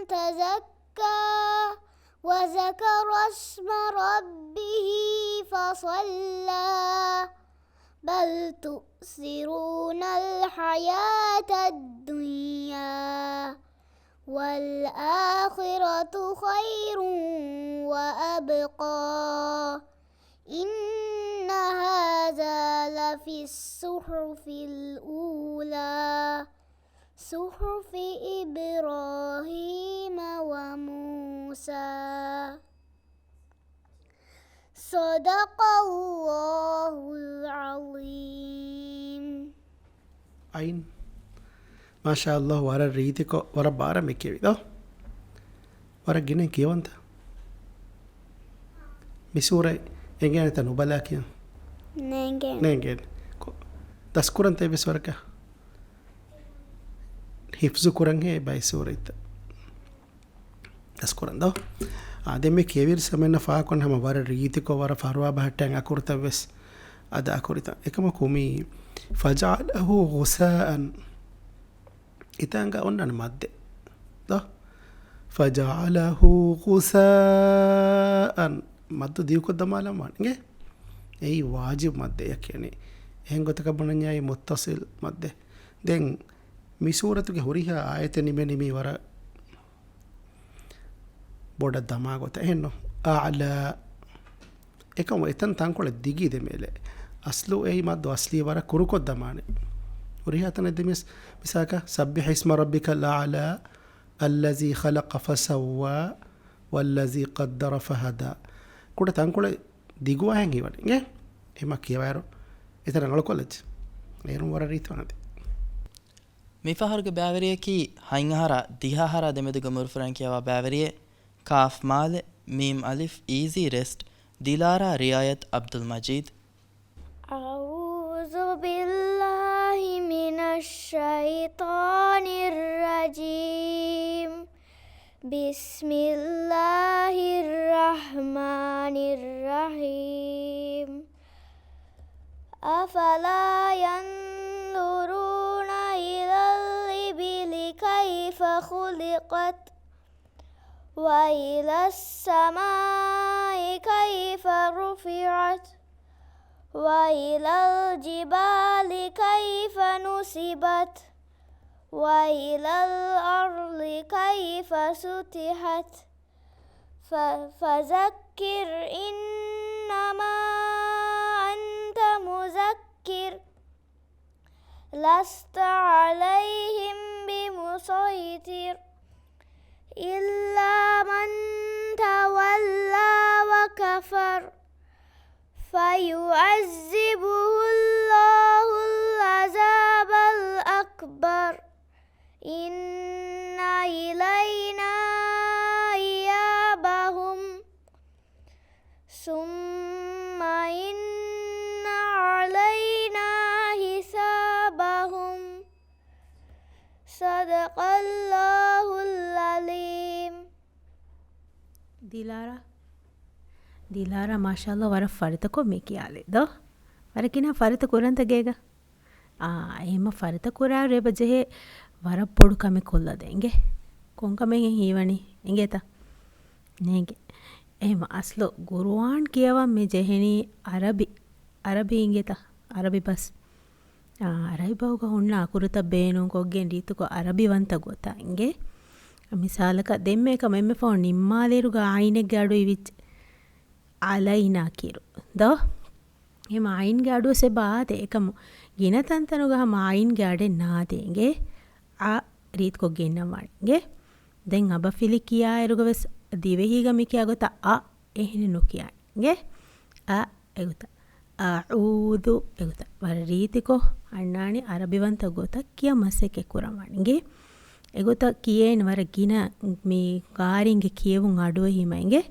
تزكى. وذكر اسم ربه فصلى. بل تؤثرون الحياة الدنيا. والآخرة خير وأبقى. إن هذا لفي الصحف الأولى. صحف إبراهيم وموسى. صدق الله العظيم. އައިން. މާޝާﷲ، ވަރަށް ރީތިކޮށް، ވަރަށް ބާރަށް މި ކިޔެވި ދޯ. ވަރަށް ގިނަ ކިޔަވަންތަ؟ މި ސޫރަތް އެނގޭނެތަ ނުބަލާ ކިޔަން؟ ނޭނގޭނެ. ނޭނގޭނެ. ކޮ-، ދަސްކުރަންތަ އެއްވެސް ވަރަކަށް؟ ހިފްޒު ކުރަންހޭ ބައި ސޫރަތްތައް. ދަސްކުރަން ދޯ. އާ، ދެން މި ކިޔެވިއިރު ސަމެންނަ ފާކޮން ހަމަ ވަރަށް ރީތިކޮށް ވަރަށް ފަރުވާ ބަހައްޓައިން އަކުރުތައް ވެސް އަދާ ކުރިތަ. އެކަމަކު މި فجعله غثاء. އިތާނގަ އޮންނާނެ މައްދެއް. ދޯ. فجعله غثاء. މައްދު ދިގުކޮށް ދަމާލަން ވާނެ. އިނގޭ؟ އެއީ ވާޖިބު މައްދެއް ޔަކީނީ. އެހެން ގޮތަކަށް ބުނަންޏާ އެއީ މުއްތަޞިލް މައްދެއް. ދެން މި ސޫރަތުގެ ހުރިހާ އާޔަތެއް ނިމެނީ މީ ވަރަށް ބޮޑަށް ދަމާ ގޮތަށް. އެހެންނު؟ އަޢްލާ. އެކަމު އެތަން ތަންކޮޅެއް ދިގީ ދެމޭލެ. އަސްލު އެއީ މައްދު އަސްލީ ވަރަށް ކުރުކޮށް ދަމާނެ. ހުރިހާ ތަނެއް ދެމީސް މިސާކަށް سبح اسم ربك الأعلى الذي خلق فسوى والذي قدر فهدى. ކުޑަ ތަންކޮޅެއް ދިގު އަހެން ހީވަނީ. އިނގޭ؟ އެމަ ކިޔަވާއިރު އެތަނަށް އަޅުކޮށްލައްޗި. އޭރުން ވަރަށް ރީތިވާނެ. މިފަހަރުގެ ބައިވެރިޔަކީ ހަތް އަހަރާ ދިހަ އަހަރާ ދެމެދުގެ އުމުރުފުރާން ކިޔަވާ ބައިވެރިއެއް، ކާފް މާލެ، މީމް އަލިފް، އީޒީ ރެސްޓް، ދިލާރާ ރިއާޔަތް އަބްދުލް މަޖީދް. أعوذ بالله من الشيطان الرجيم. بسم الله الرحمن الرحيم. أفلا ينظرون إلى الإبل كيف خلقت وإلى السماء كيف رفعت وإلى الجبال كيف نصبت وإلى الأرض كيف سطحت. ف-، فذكر إنما أنت مذكر. لست عليهم بمسيطر إلا من تولى وكفر فيعذبه الله العذاب الأكبر إن إلينا إيابهم ثم إن علينا حسابهم. صدق الله العظيم. ދިލާރާ، ދިލާރާ، މާޝާﷲ، ވަރަށް ފަރިތަކޮށް މި ކިޔާލި ދޯ؟ ވަރަށް ގިނަ ފަރިތަ ކުރަންތަ ގޭގަ؟ އާ، އެހެމަ ފަރިތަ ކުރާއިރު އެބަ ޖެހޭ ވަރަށް ބޮޑު ކަމެއް ކޮށްލަދޭ އިނގޭ. ކޮން ކަމެއް ހީވަނީ އިނގޭތަ؟ ނޭނގެ. އެހެމަ އަސްލު ގުރުއާން ކިޔަވަން މި ޖެހެނީ އަރަބި، އަރަބި އިނގޭތަ؟ އަރަބި ބަސް. އާ، އަރަބި ބަހުގަ ހުންނަ އަކުރުތައް ބޭނުންކޮށްގެން ރީތިކޮށް އަރަބިވަންތަ ގޮތަށް އިނގޭ. މިސާލަކަށް ދެންމެ އެކަމަށް އެންމެ ފަހުން ނިންމާލިއިރުގަ އައިނެއްގެ އަޑު އިވިއްޖެ. އަލައިނާ ކިރު. ދޯ؟ އެމަ އައިންގެ އަޑުވެސް އެބަ އާދޭ. އެކަމު ގިނަ ތަންތަނުގަ ހަމަ އައިންގެ އަޑެއް ނާދޭ އިނގޭ. އަ ރީތިކޮށް ގެންނަވާނެ އިނގޭ. ދެން އަބަފިލި ކިޔާއިރުގަވެސް ދިވެހީގަ މިކިޔާ ގޮތަށް އަ އެހެނެއް ނުކިޔާނެ އިނގޭ. އަ އެގޮތަށް. އައޫދު އެގޮތަށް. ވަރަށް ރީތިކޮށް އަންނާނީ އަރަބިވަންތަ ގޮތަށް ކިޔަން މަސައްކަތް ކުރަން ވާނެ އިނގޭ. އެގޮތަށް ކިޔޭން ވަރަށް ގިނަ މި ގާރީންގެ ކިޔެވުން އަޑުއެހީމަ އިނގޭ.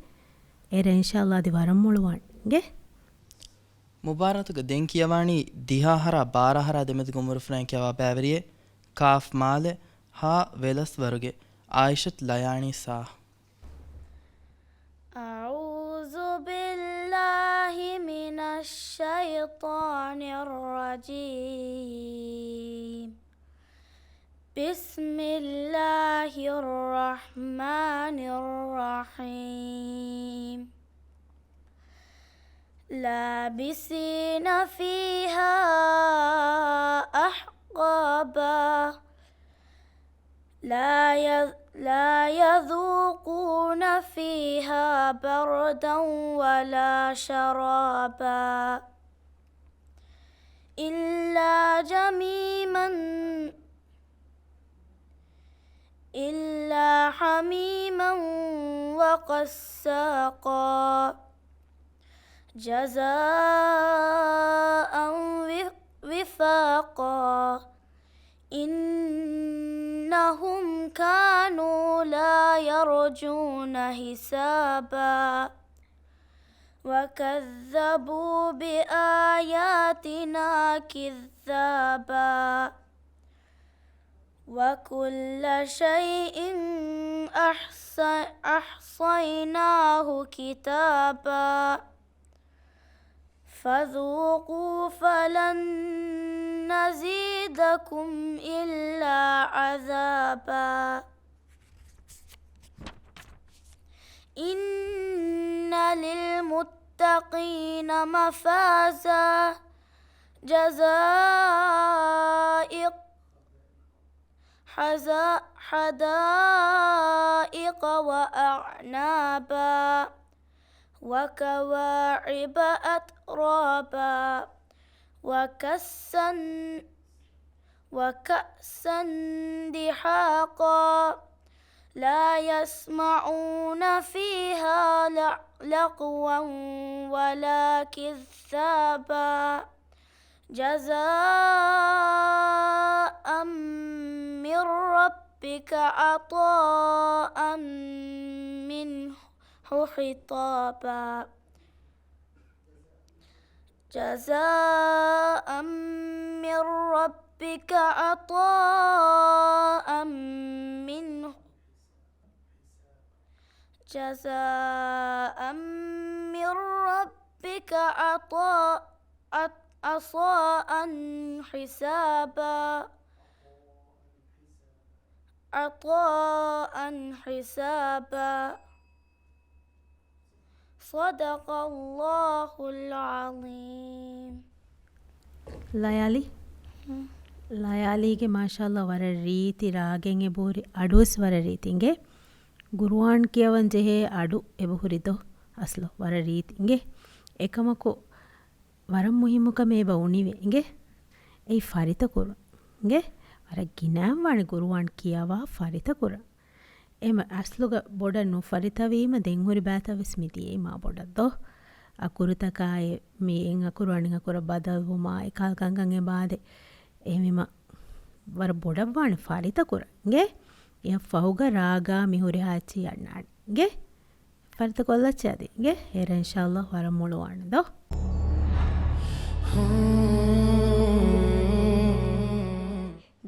އޭރަށް އިންޝާﷲ އަދި ވަރަށް މޮޅުވާނެ އިނގޭ. މުބާރާތުގަ ދެން ކިޔަވާނީ ދިހަ އަހަރާ ބާރަ އަހަރާ ދެމެދުގެ އުމުރުފުރާން ކިޔަވާ ބައިވެރިއެއް، ކާފް މާލެ، ހާ ވެލަސް ވަރުގެ، އާއިޝަތު ލަޔާނީ ސާ. أعوذ بالله من الشيطان الرجيم. بسم الله الرحمن الرحيم. لابثين فيها أحقابا. لا ي-، لا يذوقون فيها بردا ولا شرابا. إلا جميما، إلا حميما وغساقا. جزاء وف-، وفاقا. إنهم كانوا لا يرجون حسابا. وكذبوا بآياتنا كذابا. وكل شيء أحص-، أحصيناه كتابا. فذوقوا فلن نزيدكم إلا عذابا. إن للمتقين مفازا. جزائق حزا-، حدائق وأعنابا وكواعب أترابا وكأسا، وكأسا دحاقا. لا يسمعون فيها لغ-، لغوا ولا كذابا. جزاء ربك عطاء منه خطابا. جزاء من ربك عطاء منه، جزاء من ربك عطاء، عطاء حسابا، عطاء حسابا. صدق الله العظيم. ލަޔާލީ؟ ހުން. ލަޔާލީގެ މާޝާﷲ ވަރަށް ރީތި ރާގެއް އެބަހުރި، އަޑުވެސް ވަރަށް ރީތި އިނގޭ. ގުރުއާން ކިޔަވަން ޖެހޭ އަޑު އެބަހުރި ދޯ އަސްލު ވަރަށް ރީތި އިނގޭ. އެކަމަކު ވަރަށް މުހިއްމު ކަމެއް އެބަ އުނިވޭ އިނގޭ. އެއީ ފަރިތަކުރުން އިނގޭ. ވަރަށް ގިނައިން ވާނެ ގުރުއާން ކިޔަވާ ފަރިތަކުރަން. އެމަ އަސްލުގަ ބޮޑަށް ނުފަރިތަވީމަ ދެން ހުރި ބައިތައް ވެސް މި ދިޔައީ މާ ބޮޑަށް ދޯ. އަކުރުތަކާއި މި އެއް އަކުރު އަނެއް އަކުރަށް ބަދަލުވުމާ އެކަހަލަ ކަންކަން އެބަ އާދެ. އެހެންވީމަ ވަރަށް ބޮޑަށް ވާނެ ފަރިތަކުރަން އިނގޭ. އެއަށް ފަހުގަ ރާގާ މި ހުރިހާ އެއްޗެއް އަންނާނެ އިނގޭ. ފަރިތަކޮށްލައްޗަ ދީގެ ހޭރަ އިންޝާﷲ ވަރަށް މޮޅުވާނެ ދޯ.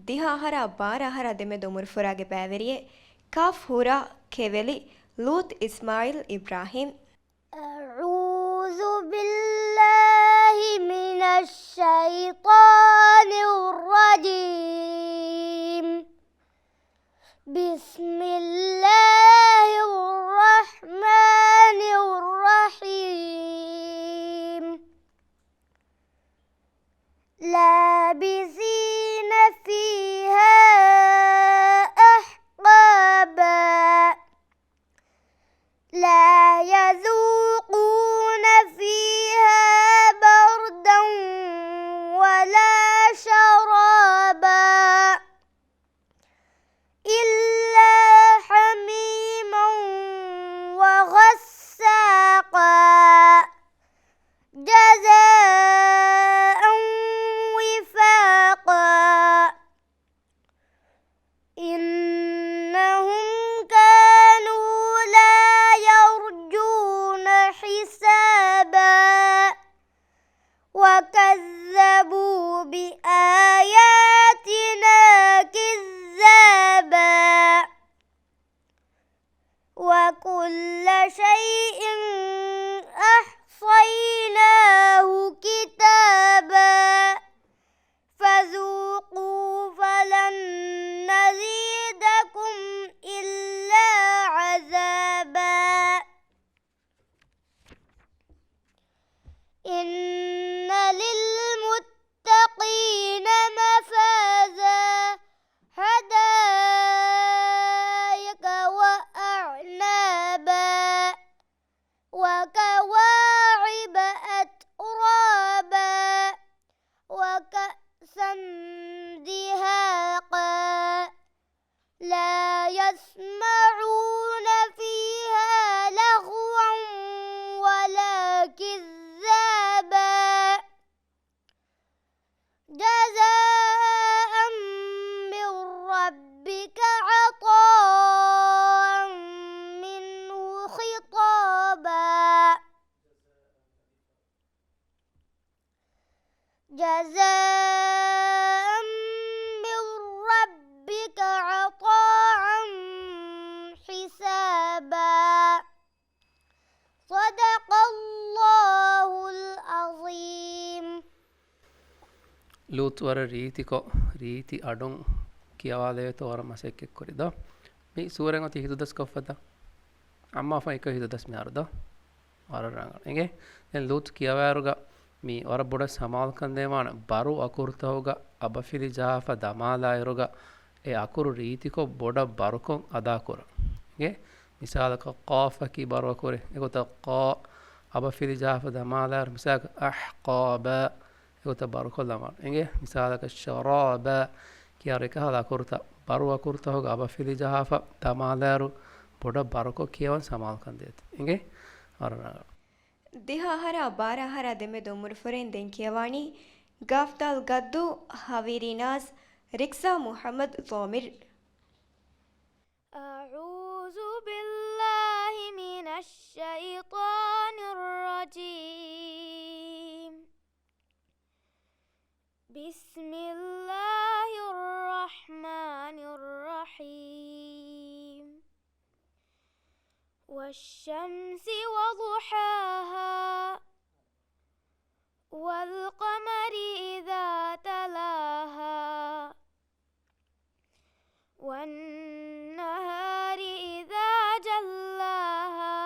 ދިހަ އަހަރާ ބާރަ އަހަރާ ދެމެދު އުމުރުފުރާގެ ބައިވެރިއެއް، ކާފް ހުރާ ކެވެލި، ލޫޠް އިސްމާޢީލް އިބްރާހީމް. أعوذ بالله من الشيطان الرجيم. بسم الله الرحمن الرحيم. لابثين فيها أحقابا. لا يذوقون فيها بردا ولا شرابا. إلا حميما وغساقا. جزاء وفاقا. إنهم كانوا لا يرجون حسابا. وكذبوا بآياتنا كذابا. وكل شيء أحصيناه كتابا. فذوقوا فلن نزيدكم إلا عذابا. إن للمتقين مفازا. حدائق وأعنابا. وكواعب أترابا. وكأسا دهاقا. لا يسمعون فيها لغوا ولا كذابا. جزاء من ربك عطاء منه خطابا. جزاء من ربك عطاء حسابا. صدق الله العظيم. ލޫޠް ވަރަށް ރީތިކޮށް، ރީތި އަޑުން ކިޔަވާލެވޭތޯ ވަރަށް މަސައްކަތްކުރި ދޯ. މި ސޫރައިން އޮތީ ހިތުދަސްކޮށްފަތަ؟ އައްމާފަ އެކަ ހިތުދަސް މިހާރު ދޯ. ވަރަށް ރަނގަޅު. އިނގޭ؟ ދެން ލޫޠް ކިޔަވާއިރުގަ މި ވަރަށް ބޮޑަށް ސަމާލުކަން ދޭންވާނެ ބަރު އަކުރުތަކުގަ އަބަފިލި ޖަހާފަ ދަމާލާއިރުގަ އެ އަކުރު ރީތިކޮށް ބޮޑަށް ބަރުކޮށް އަދާކުރަން. އިނގޭ؟ މިސާލަކަށް ޤާފަކީ ބަރު އަކުރެއް. އެގޮތަށް ޤާ އަބަފިލި ޖަހާފަ ދަމާލާއިރު މިސާލަކަށް އަޙްޤާބާ. އެގޮތަށް ބަރުކޮށް ލަމާން. އިނގޭ؟ މިސާލަކަށް ޝަރާބާ ކިޔާއިރު އެކަހަލަ އަކުރުތައް ބަރު އަކުރުތަކުގަ އަބަފިލި ޖަހާފަ ދަމާލާއިރު ބޮޑަށް ބަރުކޮށް ކިޔަވަން ސަމާލުކަން ދޭތަ. އިނގޭ؟ ވަރަށް ރަނގަޅު. ދިހަ އަހަރާ ބާރަ އަހަރާ ދެމެދު އުމުރުފުރެއް ދެން ކިޔަވާނީ ގާފް ދާލް ގައްދޫ ހަވީރީ ނާޒް ރިކްސާ މުޙައްމަދު ޠާމިރް. والشمس وضحاها، والقمر إذا تلاها، والنهار إذا جلاها،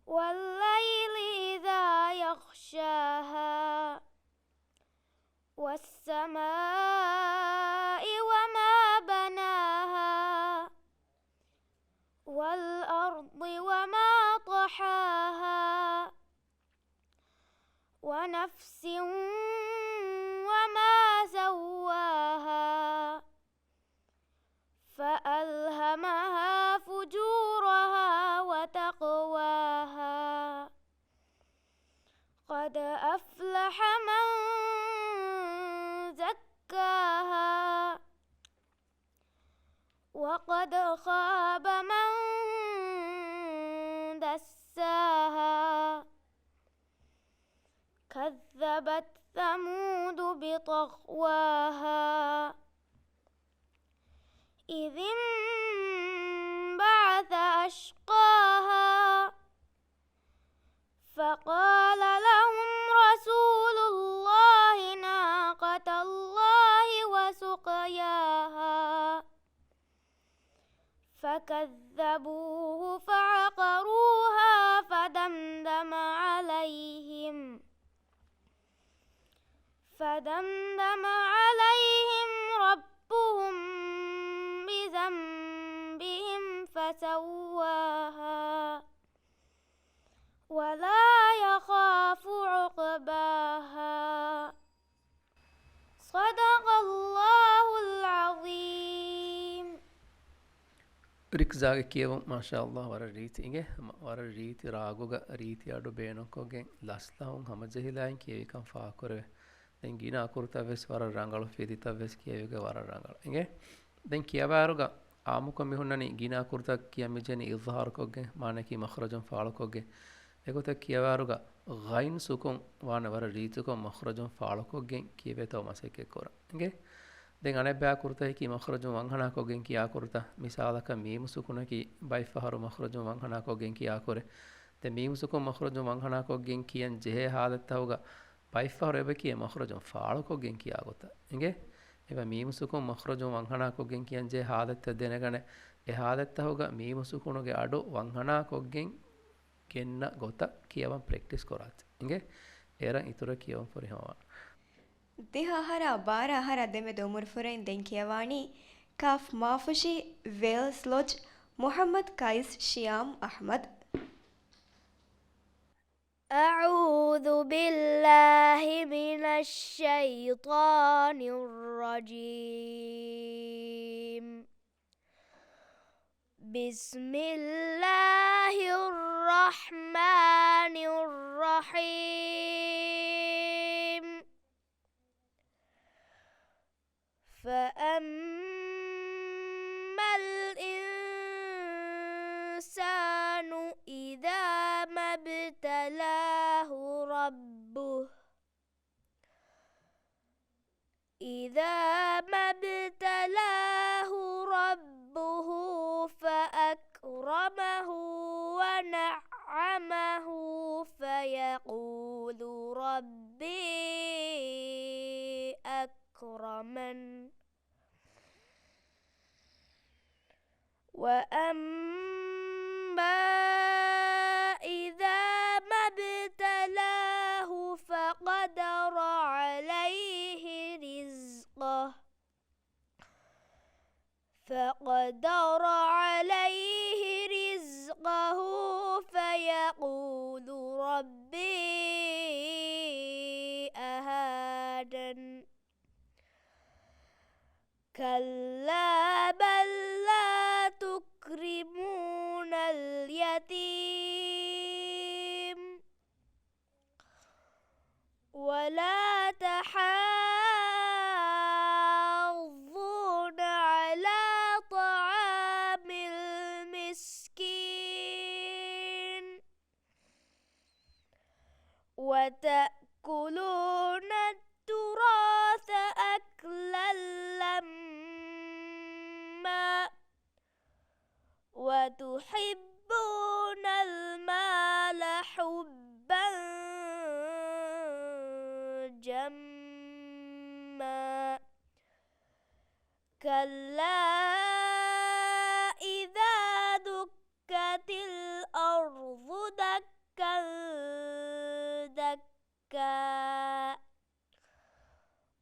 والليل إذا يغشاها، والسماء وما بناها، والأرض وما طحاها، ونفس وما سواها، فألهمها فجورها وتقواها، قد أفلح من زكاها، وقد خاب من دساها، كذبت ثمود بطغواها، إذ انبعث أشقاها، فقال لهم رسول الله ناقة الله وسقياها، فكذبوه فعقروها فدمدم عليهم، فدمدم عليهم ربهم بذنبهم فسواها، ولا يخاف عقباها. صدق الله العظيم. ރިކްޒާގެ ކިޔެވުން މާޝާﷲ ވަރަށް ރީތި އިނގޭ. ހަމަ ވަރަށް ރީތި ރާގުގަ ރީތި އަޑު ބޭނުންކޮށްގެން ލަސްލަހުން ހަމަޖެހިލައިން ކިޔެވިކަން ފާހަގަކުރެވޭ. ދެން ގިނަ އަކުރުތައް ވެސް ވަރަށް ރަނގަޅު ފިލިތައްވެސް ކިޔެވިގެން ވަރަށް ރަނގަޅު އިނގޭ. ދެން ކިޔަވާއިރުގަ އާއްމުކޮށް މި ހުންނަނީ ގިނަ އަކުރުތައް ކިޔަން މިޖެހެނީ އިޒްހާރުކޮށްގެން، މާނައަކީ މަޚްރަޖުން ފާޅުކޮށްގެން. އެގޮތަށް ކިޔަވާއިރުގަ ޣައިން ސުކުން ވާނެ ވަރަށް ރީތިކޮށް މަޚްރަޖުން ފާޅުކޮށްގެން ކިޔެވޭތޯ މަސައްކަތް ކުރަން އިނގޭ. ދެން އަނެއްބައި އަކުރުތަކަކީ މަޚްރަޖުން ވަންހަނާކޮށްގެން ކިޔާ އަކުރުތައް. މިސާލަކަށް މީމު ސުކުނަކީ ބައެއްފަހަރު މަޚްރަޖުން ވަންހަނާކޮށްގެން ކިޔާ އަކުރެއް. ދެން މީމު ސުކުން މަޚްރަޖުން ވަންހަނާކޮށްގެން ކިޔަން ޖެހޭ ހާލަތްތަކުގަ ބައެއްފަހަރު އެބަ ކިޔޭ މަޚްރަޖުން ފާޅުކޮށްގެން ކިޔާ ގޮތަށް އިނގޭ. އެބަ މީމު ސުކުން މަޚްރަޖުން ވަންހަނާކޮށްގެން ކިޔަން ޖެހޭ ހާލަތްތައް ދެނެގަނެ، އެ ހާލަތްތަކުގަ މީމު ސުކުނުގެ އަޑު ވަންހަނާކޮށްގެން ގެންނަ ގޮތަށް ކިޔަވަން ޕްރެކްޓިސް ކުރާތި އިނގޭ. އޭރަށް އިތުރަށް ކިޔަވަން ފުރިހަމަވާނެ. ދެ އަހަރާ ބާރަ އަހަރާ ދެމެދު އުމުރުފުރެއިން ދެން ކިޔަވާނީ ކާފް މާފުށި ވޭލްސް ލޮޖް މުޙައްމަދު ޤައިސް ޝިޔާމް އަޙްމަދު. أعوذ بالله من الشيطان الرجيم. بسم الله الرحمن الرحيم. فأما الإنسان إذا ما ابتلاه ربه إذا ما ابتلاه ربه فأكرمه ونعمه فيقول ربي أكرمن. وأما إذا ما ابتلاه فقدر عليه رزقه فقدر عليه رزقه فيقول ربي أهانن. كلا بل لا تكرمون اليتيم ولا تحاضون على طعام المسكين وتأكلون التراث أكلا لما وتحبون جمّا. كلا إذا دكت الأرض دكا دكا.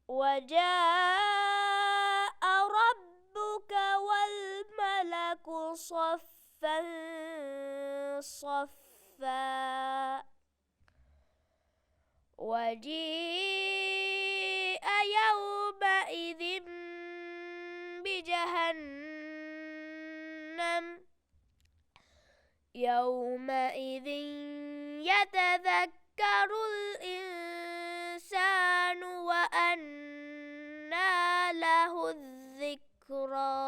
وجاء ربك والملك صفا صفا. وجيء يومئذ بجهنم. يومئذ يتذكر الإنسان وأنى له الذكرى.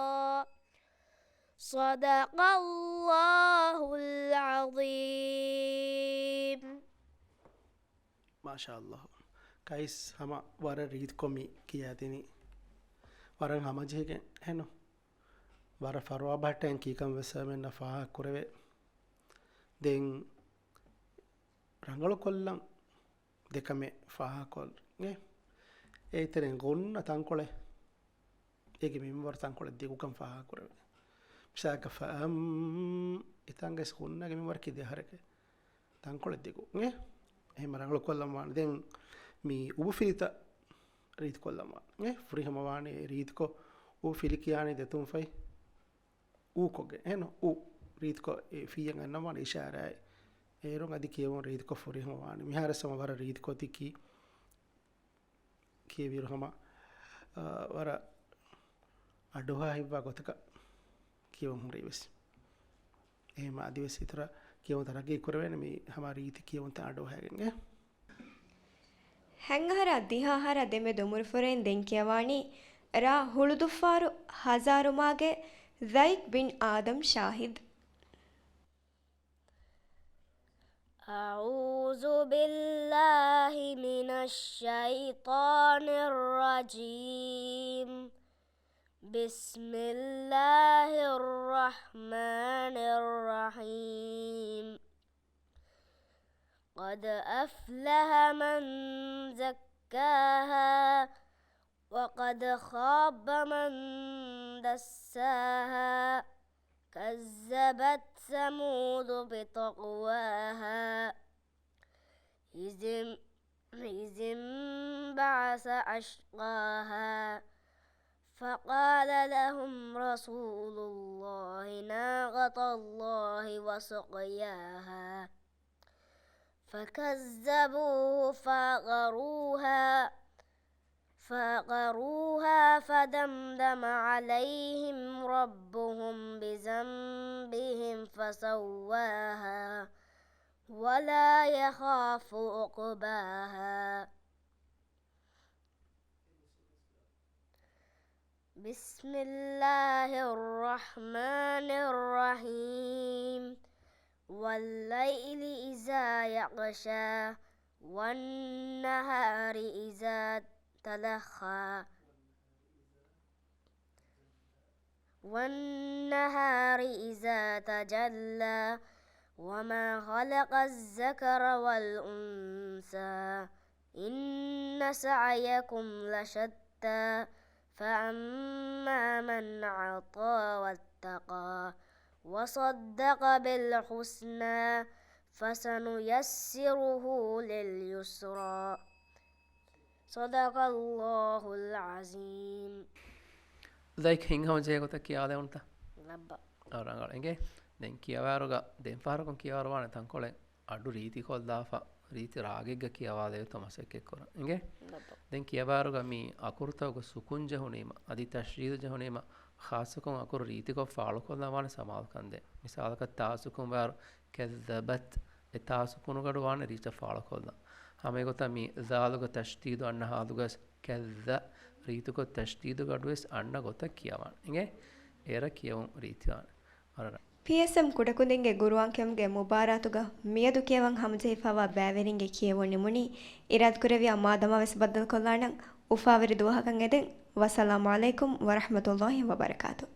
صدق الله العظيم. މާޝާﷲ. ކައިސް ހަމަ ވަރަށް ރީތިކޮށް މި ކިޔާދިނީ. ވަރަށް ހަމަޖެހިގެން އެހެންނު. ވަރަށް ފަރުވާ ބަހައްޓައިން ކީކަން ވެސް އަޅަމެންނަށް ފާހަގަ ކުރެވޭ. ދެން ރަނގަޅުކޮށްލަން ދެކަމެއް ފާހަގަކޮށްގެން، އޭތެރެން ޣުންނަ ތަންކޮޅެއް، އޭގެ މިންވަރު ތަންކޮޅެއް ދިގުކަން ފާހަގަކުރެވޭ. މިސާލަކަށް ފައަމް އެތާނގެ ޣުންނަގެ މިންވަރަކީ ދެ އަހަރެކޭ. ތަންކޮޅެއް ދިގު. އެ؟ އެހެން ރަނގަޅުކޮށްލަން ވާނެ. ދެން މި އުބުފިލިތައް ރީތިކޮށްލަން ވާނެ. އެ؟ ފުރިހަމަ ވާނީ ރީތިކޮށް އުބުފިލި ކިޔާނީ ދެތުން ފަތް އޫކޮށްގެ. އެހެން އު ރީތިކޮށް އެ ފިއްޔަން އަންނަން ވާނެ އިޝާރާއެއް. އޭރުން އަދި ކިޔެވުން ރީތިކޮށް ފުރިހަމަ ވާނެ. މިހާރަސް ހަމަ ވަރަށް ރީތިކޮށް ތިކީ ކިޔެވިއިރު ހަމަ، އާ، ވަރަށް އަޑުއަހާ ހިތްވާ ގޮތަކަށް ކިޔެވުން ހުރީ ވެސް. އެހެންމަ އަދިވެސް އިތުރަށް ކިޔެވުން ތަރައްގީ ކުރެވޭނެ މި ހަމަ ރީތި ކިޔެވުންތައް އަޑުއަހައިގެން. ހަތް އަހަރާ ދިހަ އަހަރާ ދެމެދު އުމުރުފުރެއިން ދެން ކިޔަވާނީ ރ ހުޅުދުއްފާރު ހަޒާރުމާގެ ޒައިދް ބިން އާދަމް ޝާހިދު. أعوذ بالله من الشيطان الرجيم. بسم الله الرحمن الرحيم. قد أفلح من زكاها وقد خاب من دساها. كذبت ثمود بطغواها. إذ إذ انبعث أشقاها. فقال لهم رسول الله ناقة الله وسقياها. فكذبوه فعقروها، فعقروها فدمدم عليهم ربهم بذنبهم فسواها ولا يخاف عقباها. بسم الله الرحمن الرحيم. والليل إذا يغشى. والنهار إذا تلخى. والنهار إذا تجلى. وما خلق الذكر والأنثى. إن سعيكم لشتى. فأما من أعطى واتقى. وصدق بالحسنى. فسنيسره لليسرى. صدق الله العظيم. ޒައިދް ހިތްހަމަޖެހޭ ގޮތަށް ކިޔާލެވުނުތަ؟ ލައްބަ. އަ، ރަނގަޅު އިނގޭ. ދެން ކިޔަވާއިރުގަ، ދެން ފަހަރަކުން ކިޔަވާއިރު ވާނެ ތަންކޮޅެއް އަޑު ރީތިކޮށްލާފަ، ރީތި ރާގެއްގަ ކިޔަވާލެވޭތޯ މަސައްކަތްކުރަން އިނގޭ. ލައްބަ. ދެން ކިޔަވާއިރުގަ މި އަކުރުތަކުގަ ސުކުން ޖެހުނީމަ، އަދި ތަޝްދީދު ޖެހުނީމަ، ޚާއްޞަކޮށް އަކުރު ރީތިކޮށް ފާޅުކޮށްލަން ވާނެ ސަމާލުކަން ދޭން. މިސާލަކަށް ތާ ސުކުން ވާއިރު ކައްޒަބަތް، އެ ތާ ސުކުނުގަޑު ވާނެ ރީތިކޮށް ފާޅުކޮށްލަން. ހަމަ އެގޮތަށް މި ޒާލުގަ ތަޝްދީދު އަންނަ ހާލުގަސް ކައްޒަ ރީތިކޮށް ތަޝްދީދުގަޑުވެސް އަންނަ ގޮތަށް ކިޔަވާނެ. އިނގޭ؟ އޭރަށް ކިޔެވުން ރީތިވާނެ. ވަރަށް ރަނގަޅު. ޕީއެސްއެމް ކުޑަކުދިންގެ ގުރުއާން ކިޔުމުގެ މުބާރާތުގަ މިއަދު ކިޔަވަން ހަމަޖެހިފައިވާ ބައިވެރިންގެ ކިޔެވުން ނިމުނީ. އިރާދަކުރެއްވިޔާ މާދަމާވެސް ބައްދަލުކޮށްލާނަން. އުފާވެރި ދުވަހަކަށް އެދެން. ވައްސަލާމް ޢަލައިކުމް ވަރަޙްމަތުﷲ ވަބަރަކާތުހު.